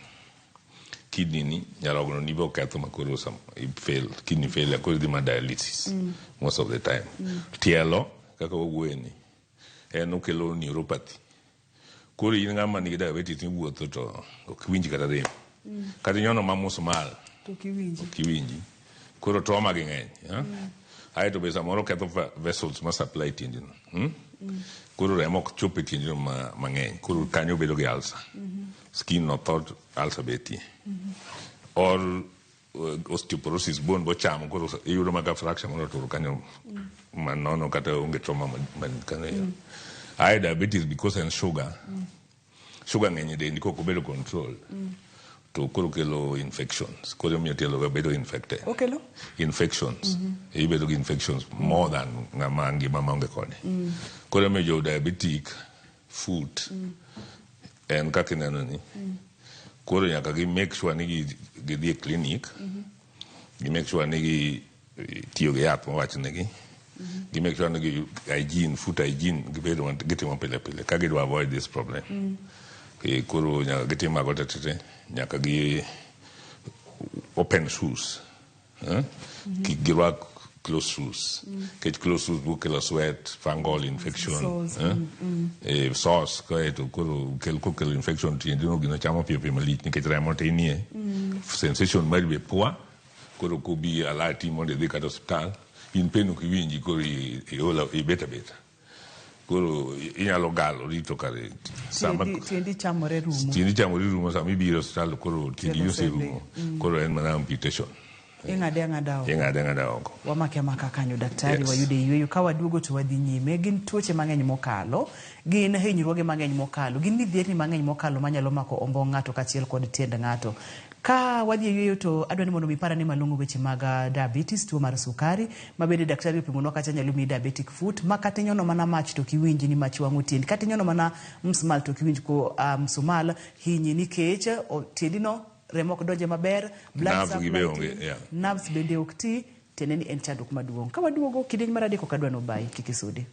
kidney ni nyarogno ni be oketho ma koro sam i fail kidney failure koro idhi ma dialysis most of the time. Tielo kaka wawuoye ni en okelo neuropathy. Koro in ng'ama nigi diabetes miwuotho to ok iwinj kata rem. Kata inyono ma musmal To kiwinji. ok iwinji. Koro trauma gi ng'eny. Eh? Aeto be samoro ketho vessels ma supply tiendi no. Koro remo ok chop e tiendi no mang'eny. Koro kanyo bedo gi ulcer. Skin no tho ulcer betie. Or osteoporosis bone bochamo koro iyudo maka fracture moro otur kanyo manono kata onge trauma man kanyo. Ae diabetes because en sugar. Sugar ng'eny e dendi kok obedo control. To koro kelo infections. Koro miyo tielo ga bedo infected. Okelo? Infections. Ibedo gi infections more than ng'ama ngima maonge kode. Koro miyo jo diabetic foot en kaka ineno ni. Koro nyaka gi make sure ni gidhi e clinic. Gi make sure ni gi tiyo gi yath mowachnegi. Gi make sure ni gi hygiene, foot hygiene gibedo gitimo pile pile ka gidwa avoid this problem. Koro nyaka gitim mago te te te. Nyaka gi open shoes. Eh? Kik girwak closed shoes. Nikech closed shoes biro kelo sweat, fungal infection. Sores, Eh? Sores kaeto koro kel kokelo infection tiendi no gino chamo piyo piyo malich nikech remo tinie. Sensation mari be poor. Koro kobi alati mondo idhi kata osiptal, in pain ok iwinji koro iol ibet abeta. Koro inyalo galo rito kare sama Tiendi chamore rumo. tiendi chamore rumo sama ibiro e osiptal koro tiendi Tielo oserumo. Koro en mana amputation. Ing'ade ang'ada oko. Ing'ade ang'ada oko. Wamake amaka kanyo daktari. Yes. Wayude yweyo ka waduogo to wadhi nyime gin tuoche mang'eny mokalo gin hinyruoge mang'eny mokalo gin midhierni mang'eny mokalo manyalo mako ombo ng'ato kaachiel kod tiend ng'ato ka wadhi e yweyo to adwa ni mondo mi parane malong'o weche mag diabetes tuo mar sukari ma bende daktari opimonwa kacha nyalo miyi diabetic foot ma kata inyono mana mach to ok iwinji ni mach wang'o tiendi kata inyono mana msmal to ok iwinj ko msumal hinyi nikech tiendi no remo ok donje maber blood Nerves gi be supply onge, tin, yeah. nerves bende ok ti tiende ni en chandruok maduong' ka waduogo kidieny mar adek ok adwa nobayi kik isudi.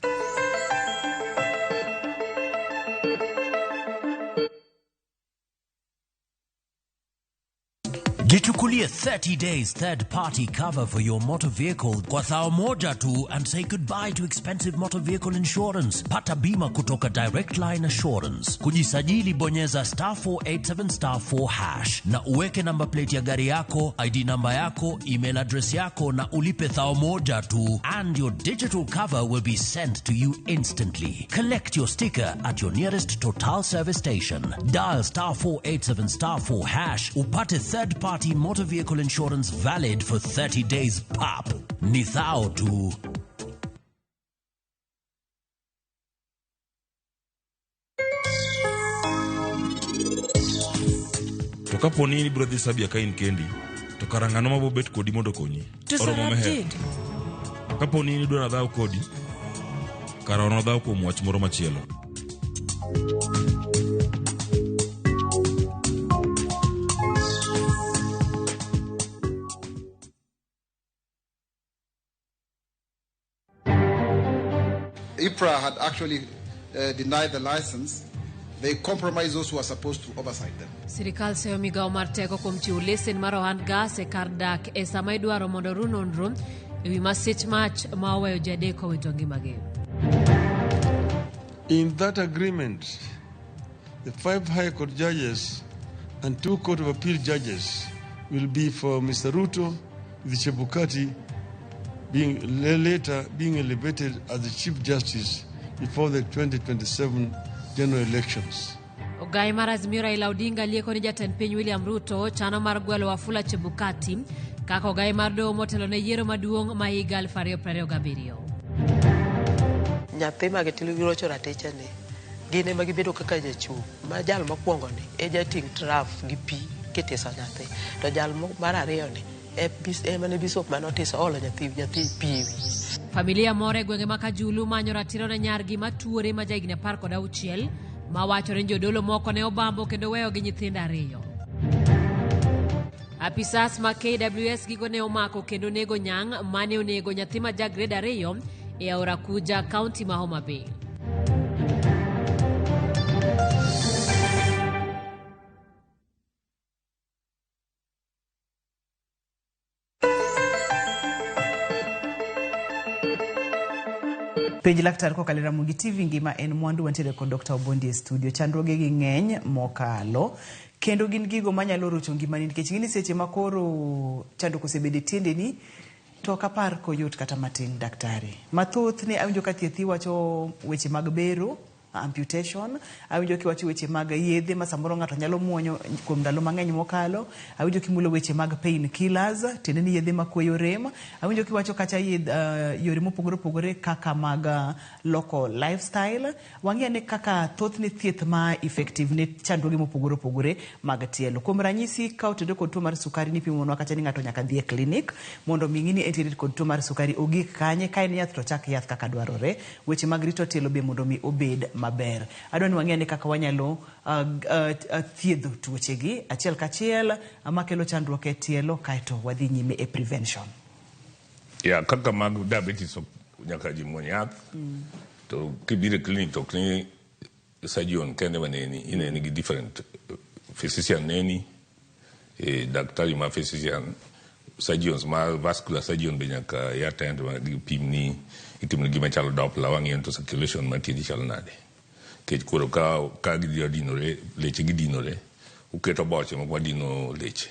Jichukulie 30 days third party cover for your motor vehicle kwa thao moja tu and say goodbye to expensive motor vehicle insurance. Pata bima kutoka Direct Line Assurance. Kujisajili bonyeza star 487 star 4 hash na uweke number plate ya gari yako, ID namba yako, email address yako na ulipe thao moja tu and your digital cover will be sent to you instantly. Collect your sticker at your nearest Total service station. Dial star 487 star 4 hash upate third party motor vehicle insurance valid for 30 days pap. Ni thao tu. To kapo ni ibiro dhi Serbia ka in kendi, to kara ng'ano ma bobet kodi mondo okonyi? To Oromo meher. Sarabjit, Kapo ni idwaro dhaw kodi, kara wan wadhaw kuom wach moro machielo. IPRA had actually denied the license. They compromised those who are supposed to oversight them. Sirikal seyo migawo mar teko kuom chiwo lesen mar ohand gas e kar dak e sama idwaro mondo oru nonro ewi masich mach ma oweyo ji adek owito ngimagi. In that agreement, the 5 High Court judges and 2 Court of Appeal judges will be for Mr. Ruto, with Chebukati being later being elevated as the Chief Justice before the 2027 general elections. Ogai mar Azimio Raila Odinga lieko ni jatend piny William Ruto chano mar gwelo Wafula Chebukati kaka ogai mar doho motelo ne yiero maduong' ma higa 2027. Nyathi ma girocho ratiche ni gin ema gibedo kaka jachung' ma jal mokwongo ni e jating' traf gi pi kitiso nyathi to jal mar ariyo ni ema ne bishop mane otiso olo nyathi nyathi pi e wiye. Familia moro e gwenge ma Kajulu manyo ratiro ne nyargi matuore ma jahigni 16 ma wachore ni jodolo moko ne obambo kendo weyo gi nyithindo ariyo. Apisas ma KWS gikone omako kendo nego nyang' mane onego nyathi ma ja grade 2 e aora Kuja, kaunti ma Homa Bay. Penj laktar kokalo e Ramogi TV ngima en mwandu wantiere kod Dr. Obondi e studio. Chandruoge gi ng'eny mokalo kendo gin gigo manyalo rocho ngimani nikech ing'e ni seche ma koro chandruok osebedo e tiendeni to ok apar koyot kata matin daktari. Mathoth ne awinjo ka thieth iwacho weche mag bero amputation, awinjo kiwacho weche mag yedhe ma samoro ng'ato nyalo muonyo kuom ndalo mang'eny mokalo, awinjo kimulo weche mag pain killers, tiende ni yedhe makweyo rem, awinjo kiwacho kacha yedh, yore mopogore opogore kaka mag loko lifestyle. Wang'i ane kaka thothne thieth ma effective ne chandruoge mopogore opogore mag tielo. Kuom ranyisi, ka otudore kod tuo mar sukari nipimonwa kacha ni ng'ato nyaka dhi e clinic mondo mi ng'i ni entiere kod tuo mar sukari ogik kanye, ka en yath to ochak yath kaka dwarore. Weche mag rito tielo be mondo mi obed maber. Adwa ni wang'e ane kaka wanyalo thiedho tuoche gi achiel kachiel makelo chandruok e tielo kaeto wadhi nyime e prevention. Ya, kaka mag diabetes ok nyaka ji muony yath. To kibiro e clinic to ok ni surgeon kende maneni, ineni gi different physician neni, daktari ma physician, surgeons ma vascular surgeon be nyaka i attend ma gipimni, itimoni gima chalo Doppler, wang'iyo to circulation mar tiendi chalo nade. Nikech koro ka, ka gidhi dinore, leche gidinore, uketo boche moko madino leche.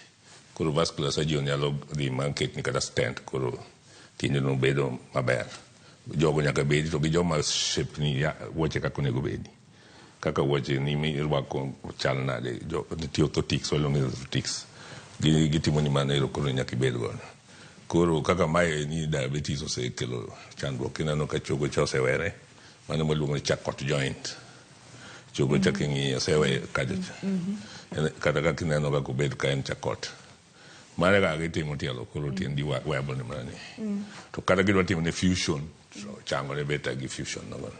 Koro vascular surgeon nyalo dhi ma ketni kata stent, koro tiende no bedo maber. Jogo nyaka bedi to gi joma shape ni ya, wuoche kaka onego bedi. Kaka wuoche ni mirwako chal nade, jo, nitie orthotics, waluongo ni orthotics. Gitimo ni mano ero koro nyaka ibed godo. Koro kaka mae ni diabetes osekelo chandruok, ineno ka chogo cha osewere, mano waluongo ni Charcot joint. Chogo cha king'iyo osewe kacha cha. Kata kaka ineno kaka obed ka en Charcot. Mano e kaka gitimo tielo koro tiendi webo ni mana ni. To kata gidwa timo ne fusion, to chango ne better gi fusion nogo.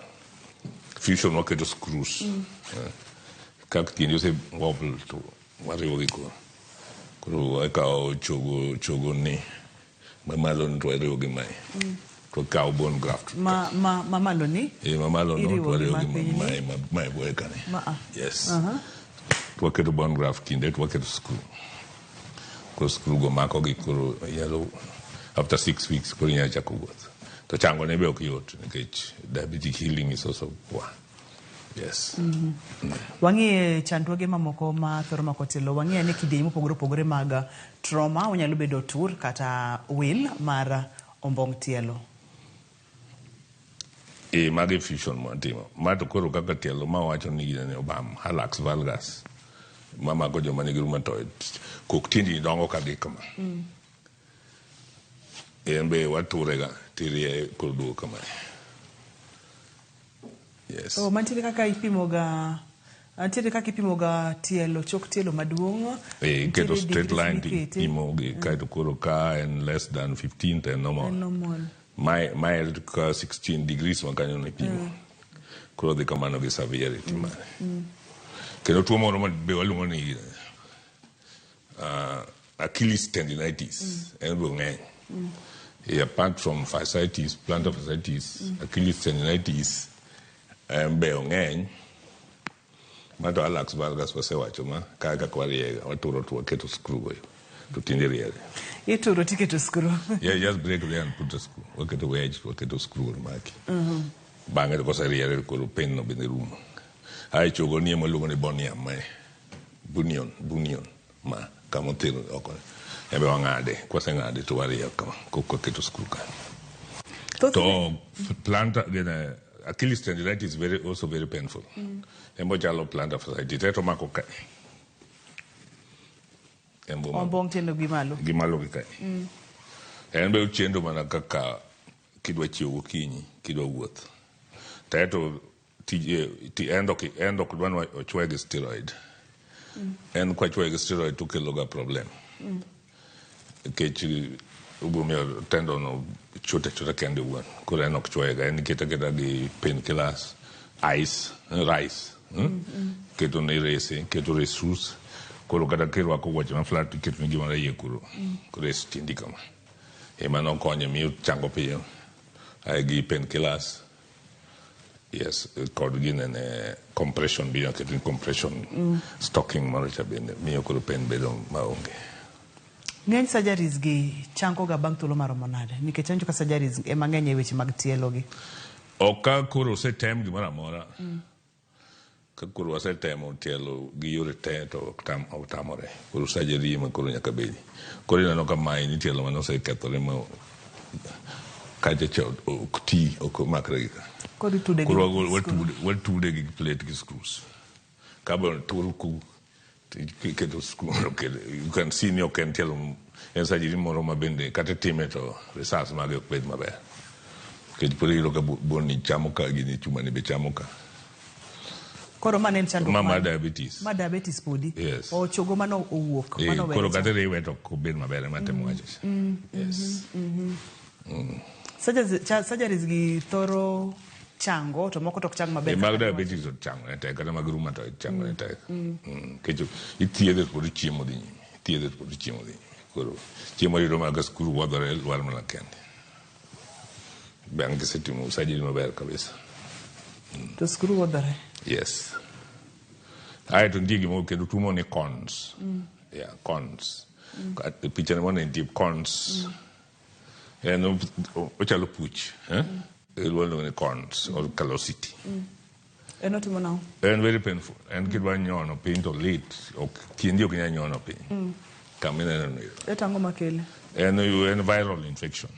Fusion waketo screws. Kaka tiendi ose wobble to wariwo gi koro. Koro wakawo chogo, chogo ni mamalo ni to wariwo gi mae. To wakawo bone graft. Ma malo ni? Mamalo no to Iriwo gi wariwo gi mapiny ni? mae, mae buoye ka ni. Ma a. Yes. To waketo bone graft kinde to waketo screw. Koro screw go mako gi koro inyalo after 6 weeks koro inyalo chako wuoth. To chango ne be ok yot nikech diabetic healing is also poor. Yes. Wang'iye chandruoge mamoko ma thoro mako tielo, wang'iye ane kidienje mopogore opogore mag trauma, onyalo bedo tur kata wil mar ombong' tielo. Magi fusion mwatimo. Ma to koro kaka tielo ma wacho ni gini obam, hallux valgus. Ma mako joma nigi rheumatoid. Kok tiendi dongo ka gi kama. En be waturega tirieye koro duogo kamae. Yes. Oh, mantiere kaka ipimoga, nitiere kaka ipimoga tielo, chok tielo maduong'. Iketo Nitiere straight degrees line to mikete. ipimo gi kaeto koro ka en less than 15 to en normal. En normal. Mae ka 16 degrees ma kanyo nipimo. Koro dhi kamano gi severity mare. Kendo tuo moro ma be waluongo ni Achilles tendinitis. En be ong'eny. Apart from fasciitis, plantar fasciitis, Achilles tendinitis en be ong'eny. Ma to hallux valgus wasewacho ma kaka kaka wariega, waturo to waketo screw go to tiende riere. Ituro tiketo screw. Yeah, just break there and put the screw. Waketo wedge, waketo screw maki. Bang'e to koseriere koro pain no bende rumo. Ae chogo ni ema waluongo ni bunion mae. Bunion, bunion ma kama othiro oko. Ebe wang'ade, kwaseng'ade to warieyo kama, kok waketo screw kanyo. To plantar, gine, Achilles tendinitis is very, also very painful. En bo chalo plantar fasciitis. Eto mako kae. En bo mako Ombong' tiendo gi malo. gi malo gi kae. En be ochendo mana kaka kidwa chiew gokinyi, kidwa wuoth. To eto tije ti en ok en ok dwa ni ochwoye gi steroid. En kwachwoye gi steroid to okelo ga problem. Nikech obiro miyo tendon no chot achota kende owuon. Koro en ok chwoye ga, en ikete aketa gi painkillers, ice, rice. Keto ne rese, keto resus. Koro kata kirwako wuoche ma flat iketo ne gimoro e iye kuro. Res tiendi kama. Ema nokonyo miyo chango piyo. Ae gi painkillers. Yes, kod ginene compression biro keto ni compression stocking moro cha bende miyo koro pain bedo maonge. Ng'eny surgeries gi chango ga bang' thuolo maromo nade? Nikech awinjo ka surgeries ema ng'eny e weche mag tielo gi. Ok ka koro osetem gimoro amora. Ka koro wasetemo tielo gi yore te to ok tam, ok tamore. Koro surgery ema koro nyaka bedi. Koro ineno ka mae ni tielo mane osekethore ma kacha cha ok ti, ok omakre gi ka. Koro itude gi Koro screw. watude gi plate gi screws. Ka be tur ku iketo screw mondo okel. You can see ni ok en tielo en surgery moro ma bende kata itime to results mage ok bed maber. Nikech pod iyudo ka bone ni chamo ka gini chuma ni be chamo ka. Koro mano en chandruok Ma mar diabetes. Ma diabetes podi. Yes. Ochogo mano owuok. Mano Koro weche. kata riwe to ok obed maber ema temo wacho cha. Yes. Surgeries gi thoro chango to moko to ok chang maber. Mag diabetes to chango ne tek kata mag rheumatoid chango ne tek. Nikech ithiedhe to pod chiemo dhi nyime. Ithiedhe to pod chiemo dhi nyime. Koro chiemo yudo mana ka skuru wuodhore lwar mana kende. Bang' kisetimo surgery maber kabisa. To skuru wuodhore. Yes. Ae to nitie gimoro kendo tuo moro ni cons. Yeah, cons. Picha ni mondo nitie cons. En ochalo puch. Eh? Iluongo ni cons or callosity. En otimo nang'o? En very painful. En kidwa nyono piny to lit. Ok, tiendi ok nyal nyono piny. Kama ineno ni. E ang'o makele? En viral infection.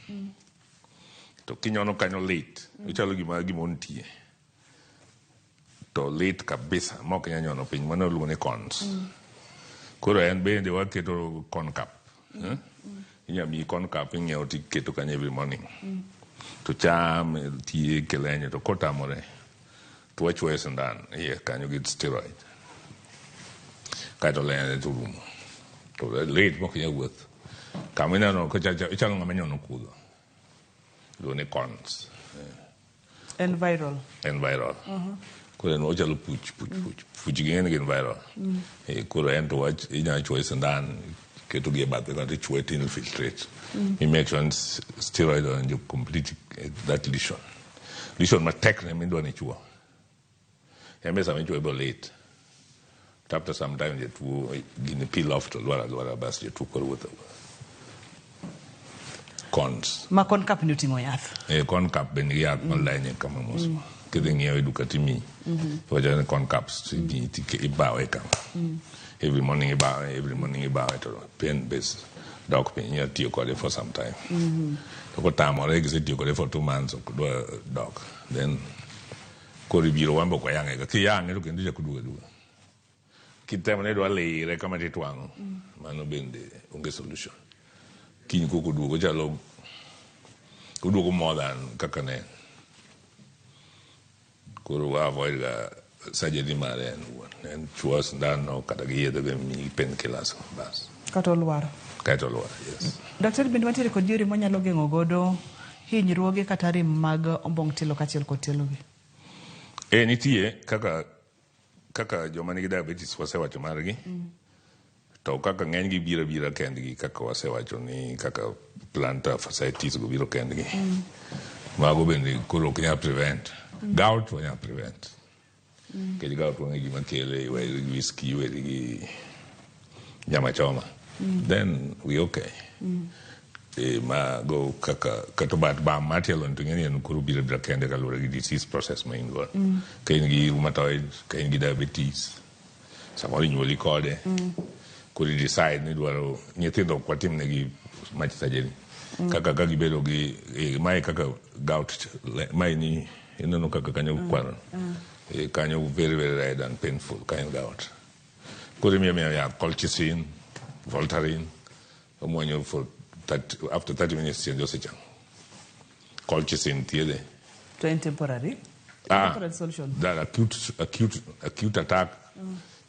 To kinyono kanyo lit. Ochalo gima gima nitie. To lit kabisa ma ok inyal nyono piny. Mano iluongo ni cons. Koro en bende waketo con cap. Eh? Inyalo miyi con cap ing'iewo tiketo kanyo every morning. To cham tiye kelenye to kotamore to wachwoye sindan iye kanyo gi steroid. Kaeto lenye to rumo. To lit mok inyal wuoth. Kama ineno ichalo ng'ama nyono kudho. Iluongo ni cons. En viral. En viral. Koro en ochalo puch puch puch. Puch gi ng'eny gin viral. Koro en to wach inyalo chwoye sindan keto gi e bathe kata ichwoye to infiltrate. I make sure ni steroid odonjo complete that lesion. Lesion matek ne midwa ni ichwo. En be sama ichwoye bo lit. To after some time jatuo gini peel off to lwar alwara bas jatuo koro wuotho awuotha. Cons. Ma con cap ni oting'o yath. Con cap be nigi yath malenye kama mos. Kidhi ng'iewo e duka timiyi. Iwacho ni con caps timiyi ibawe kama. Every morning ibawe, every morning ibawe to pain base dok piny inyalo tiyo kode for some time. To kotamore kisetiyo kode for 2 months ok dwa dok. Then koro ibiro wan be ok wayang'e ga. Kiyang'e to kendo ichako duogo aduoga. Kitemo ni idwa lire kama titwang'o, mano bende onge solution. Kiny koko oduogo ochalo oduogo more than kaka ne en. Koro wa avoid ga surgery mare en owuon. En chuo sindan no kata gi yedhe be miyi painkillers bas. Kata olwar. Kaeto olwar, yes. Daktari bende wantiere kod yore mwanyalo geng'o godo hinyruoge kata rem mag ombong' tielo kaachiel kod tielo gi? Nitie kaka joma nigi diabetes wasewacho margi. To kaka ng'eny gi biro abira kendgi kaka wasewacho ni kaka plantar fasciitis go biro kendgi. Mago bende koro ok nyal prevent. Gout wanyal prevent. Nikech gout wang'e gima kele, iweri gi whisky, iweri gi nyama choma. Then we okay. Mago kaka kata bat bam mar tielo ni to ing'e ni en koro biro abira kende kaluwore gi disease process ma in godo. Ka in gi rheumatoid, ka in gi diabetes, samoro inyuoli kode. Koro i decide ni idwaro nyithindo ok watim negi much surgery. Kaka ka gibedo gi mae kaka gout mae ni Ineno kaka kanyo kwaro. Eh, kanyo very very red and painful ka en gout. Koro imiyo miyo yath colchicine, Voltaren, omuonyo for 30, after 30 minutes tiende osechango. Colchicine thiedhe. To en temporary. Ah, Temporary solution. that acute attack.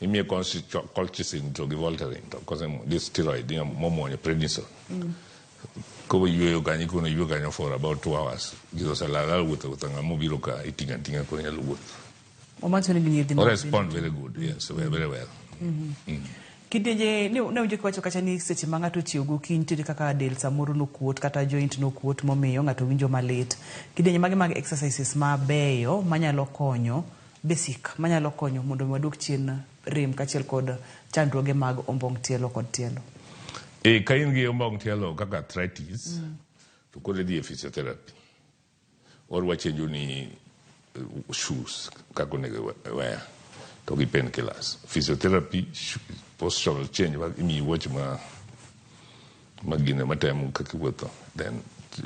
Imiye colchicine to gi Voltaren to kose gi steroid momuonyo prednisone. Koro yueyo kanyo ikono yweyo kanyo for about 2 hours. Gigo oselal al wuotho wuotho ng'ama obiro ka iting'o ating'a koro nyalo wuotho. Owacho ni gin yedhe O mag respond very good, yes, very, very well. Kidienje ne awinjo kiwacho kacha ni seche ma ng'ato ochiew gokinyi nitiere kaka del samoro nokuot kata joint nokuot momiyo ng'ato winjo malit. Kidienje mage mag exercises mabeyo manyalo konyo basic manyalo konyo mondo mi waduok chien rem kaachiel kod chandruoge mag ombong' tielo kod tielo. E, ka in gi ombong' tielo kaka arthritis, to koro idhi e physiotherapy. Or wachenjo ni shoes kaka onego iwear to gi painkillers. Physiotherapy, postural change, imiyi wuoche ma gine matemo kaka iwuotho, then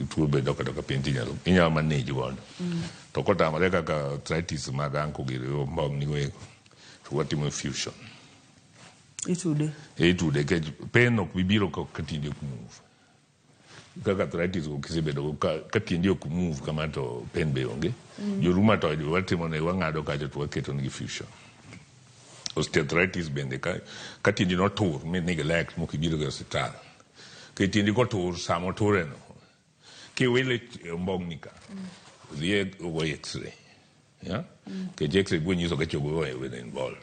tuo be dok adoka piny tinyalo inyalo manage godo. To kotamore kaka arthritis mag ankle giri ombong' nigo eko, to watimo fusion. Itude. Itude nikech pain ok bi biro ka tiendi ok move. Kaka arthritis go kisebedo go ka tiendi ok move kama to pain be onge. Jo rheumatoid be watimo ne wang'ado kacha to waketo negi fusion. Osteoarthritis bende ka tiendi notur mi neglect mok ibiro go e osiptal. Ka tiendi kotur sama oture no kiwile ombong' ni ka dhi e ogo x-ray. Yeah? Nikech x-ray biro nyiso ka chogo obedo involved.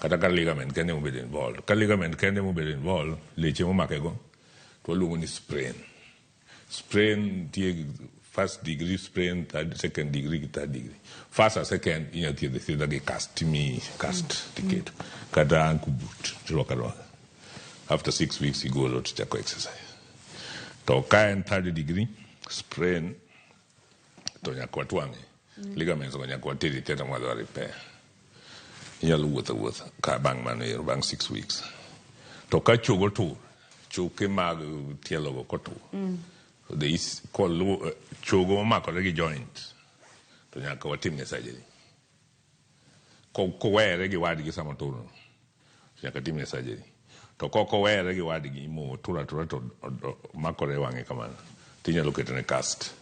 Kata ka ligament kende mobedo involved. Ka ligament kende mobedo involved, leche momake go, to waluongo ni sprain. Sprain nitie first degree sprain, third, second degree gi third degree. First and second inyalo thiedho thiedha gi cast, timiyi cast tiketo. Kata ankle boot tirwako arwaka. After 6 weeks igolo tichako exercise. To ka en third degree sprain to nyaka watwang'e. Ligaments go nyaka water e theatre mwadwa repair. Inyalo wuotho awuotha ka bang' mano ero bang' 6 weeks. To ka chogo tur, choke mag tielo go kotur, the is koluwo chogo momakore gi joint to nyaka watimne surgery. Kowere gi wadgi sama otur no, to nyaka timne surgery. To kok owere gi wadgi motur atura to makore e wang'e kamano, tinyalo ketone cast,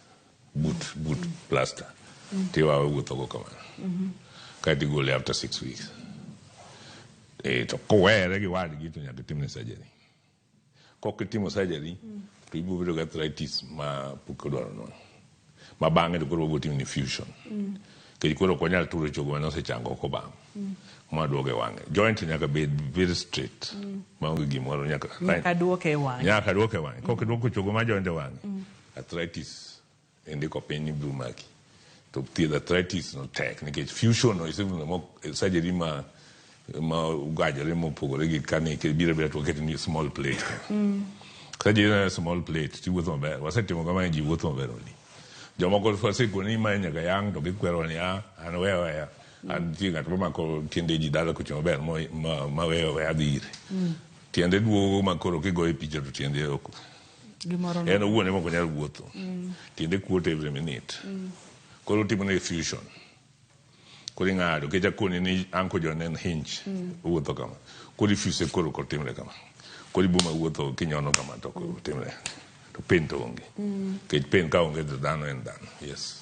boot plaster, tiwawe wuotho go kamano. Kaeto igole after 6 weeks. To kowere gi wadgi to nyaka timne surgery. Kok itimo surgery, to ibiro bedo gi arthritis ma pok odwaro nwang'o. Ma bang'e to koro wabiro timo ni fusion. Nikech koro ok wanyal turo chogo mane osechango ok obam. Ma duogo e wang'e. Joint nyaka bed very straight. Maonge gimoro nyaka Nyaka duoke e wang'e. Nyaka duoke e wang'e. Kok iduoko chogo ma joint e wang'e, arthritis indiko piny ni biro maki. To thiedho arthritis no tek nikech fusion no is even more surgery ma ogajore mopogore gi kane biro abira to waketo ni small plate. Surgery na small plate tiwuotho maber. Wasetimo kamano ji wuotho maber oli. Jomoko wasekoni ni mae nyaka yang' to gikwero ni a an weya weya. An nitie ng'at mamako tiende ji dala kocho maber ma weya weya dhi ire. Tiende duogo ma koro kigoye picha to tiende ok. Gimoro En owuon ema ok onyal wuotho. Tiende kuot every minute. Koro otimo ne fusion. Koro ing'ado nikech akoni ni ankle joint en hinge. Owuotho kama. Koro ifuse koro ok otimre kama. Koro iboma wuotho kinyono kama to ok otimre. To pain to onge. Nikech pain ka onge to dhano en dhano. Yes.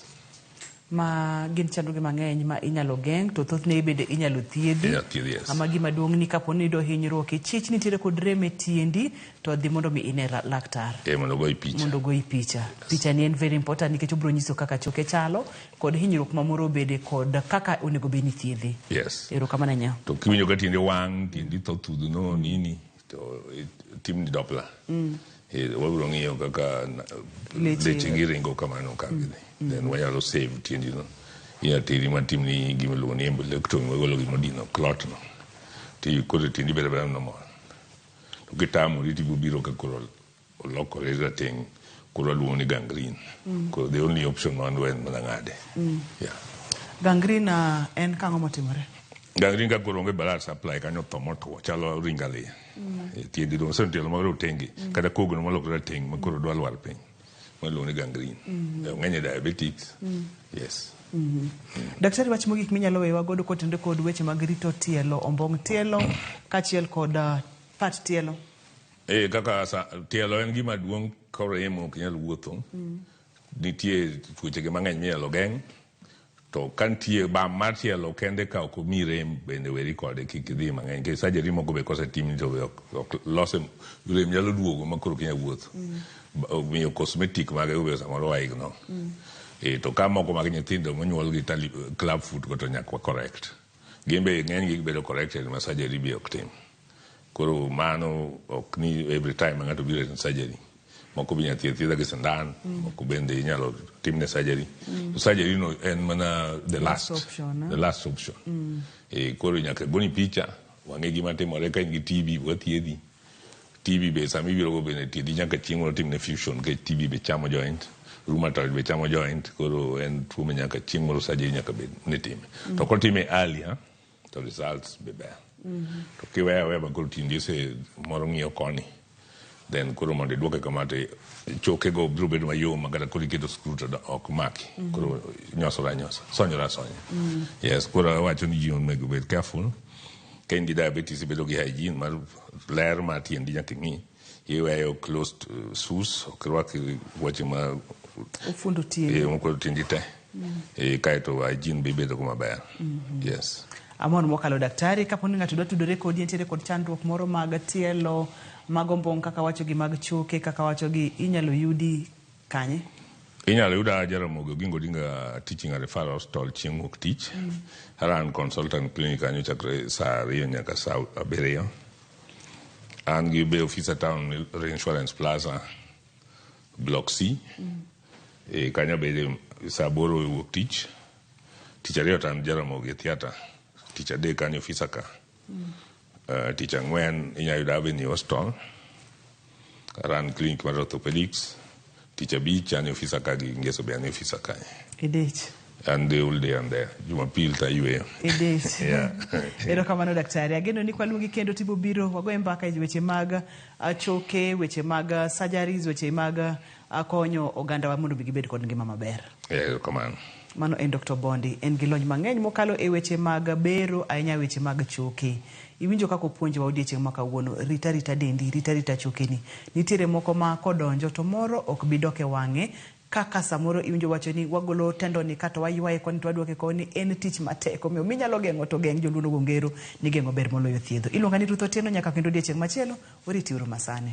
Ma gin chandruoge mang'eny ma inyalo geng' to thothne bende inyalo thiedhi. Inyalo thiedhi, yes. Ama gima duong' ni kapo ni iyudo hinyruok ichich nitiere kod rem e tiendi to dhi mondo mi ine laktar. Mondo ogoyi picha. Mondo ogoyi picha. Picha ni en very important nikech obiro nyiso kaka choke chalo kod hinyruok ma moro obede kod kaka onego bed ni thiedhi. Yes. Erokamano ahinya. To kiwinjo ka tiendi wang', tiendi tho thudhno nini to timni Doppler. Wabiro ng'iyo kaka leche gi ringo kamano ka gidhi. Then wanyalo save tiendi no. Inyalo teri matimni gima iluongo ni embolectomy wagolo gimodino clot no. Ti koro tiendi bedo abeda normal. To kitamori to ibiro biro ka koro olokore rateng' koro waluongo ni gangrene. Koro the only option ma wan go en mana ng'ade. Yeah. Gangrene en kang'o motimore? Gangrene ka koro onge blood supply kanyo tho motwo chalo ring aliya. Tiendi dong' osetielo ma rotenge kata kogno molokore rateng' ma koro dwa lwar piny. Miluongo ni gangrene. Ong'eny e diabetics. Yes. Daktari, wach mogik minyalo weyowa godo kotenore kod weche mag rito tielo, ombong' tielo kaachiel kod pat tielo. Kaka tielo en gima duong' koremo ok inyal wuotho. Nitie tuoche ge mang'eny minyalo geng'. To ka nitie bam mar tielo kende ka ok omi rem bende weri kode kik idhi mang'eny. Nikech surgery moko be kosetimni to be ok lose rem nyalo duogo ma koro ok inyal wuotho. Omiyo cosmetic mage go be samoro wa ignore. To ka moko mag nyithindo monyuol gi club foot go to nyaka wa correct. Gin be ng'eny gi gibedo corrected ma surgery be ok tim. Koro mano ok ni every time ma ng'ato biro e surgery. Moko be inyalo thiedh thiedha gi sindan, moko bende inyalo timne surgery. To surgery no en mana the last, option, eh? the last option. Koro nyaka goni picha, wang'e gima timore ka in gi TB, wathiedhi. TB be sama ibiro go bende thiedhi nyaka chieng' moro timne fusion nikech TB be chamo joint, rheumatoid be chamo joint, koro en tuo ma nyaka chieng' moro surgery nyaka bed ni time. To kotime earlier, to results be ber. To kiweyo aweya ma koro tiendi ose moro ng'iyo koni, then koro mondo iduoke kama to choke go biro bedo mayom ma kata koro iketo screw to ok maki. Koro nyosore anyosa, sonyore asonya. Yes, koro awacho ni ji onego bed careful. Ka in gi diabetes ibedo gi hygiene mar ler mar tiendi nyaka ing'i. Iweyo closed shoes, ok irwak wuoche ma Ofundo tiendi. Mofundo tiendi te. Kaeto hygiene be ibedo go maber. Yes. Amor mokalo daktari, kapo ni ng'ato dwa tudore kodi entiere kod chandruok moro mag tielo, mag ombong' kaka wacho gi mag choke kaka wacho gi inyalo yudi kanye? Inyalo yuda Jaramogi Oginga Odinga Teaching and Referral Hospital chieng' wuok tich. Aran consultant clinic kanyo chakre saa 2 nyaka saa 7. An gi be ofisa town Reinsurance Plaza Block C. Kanyo bede saa 8 wuok tich. Tich ariyo to an Jaramogi e theatre. Tich adek an e ofisa ka. Tich ang'wen inyalo yudo Avenue Hospital. Aran clinic mar orthopedics. Tich abich an e ofisa ka gi Ngeso be an e ofisa kae. Idich. An the whole day I'm there. Jumapil to ayweyo. Idich. Yeah. Erokamano daktari. Ageno ni kwaluongi kendo tibo biro wagoye mbaka e weche mag choke, weche mag surgeries, weche mag konyo ogandawa mondo mi gibed kod ngima maber. Erokamano. Mano en Dr. Bondi. En gi lony mang'eny mokalo e weche mag bero, ahinya weche mag choke. Iwinjo kaka opuonjowa odiechieng' ma kawuono, rita rita dendi, rita rita chokeni. Nitiere moko ma kodonjo to moro ok bi dok e wang'e, kaka samoro iwinjo wacho ni wagolo tendoni kata waywaye koni to wadwoke koni, en tich matek. Omiyo minyalo geng'o to geng' joluo nogo ngero ni geng'o ber moloyo thiedho. Iluonga ni Ruth Otieno nyaka kendo odiechieng' machielo, oriti uru masani.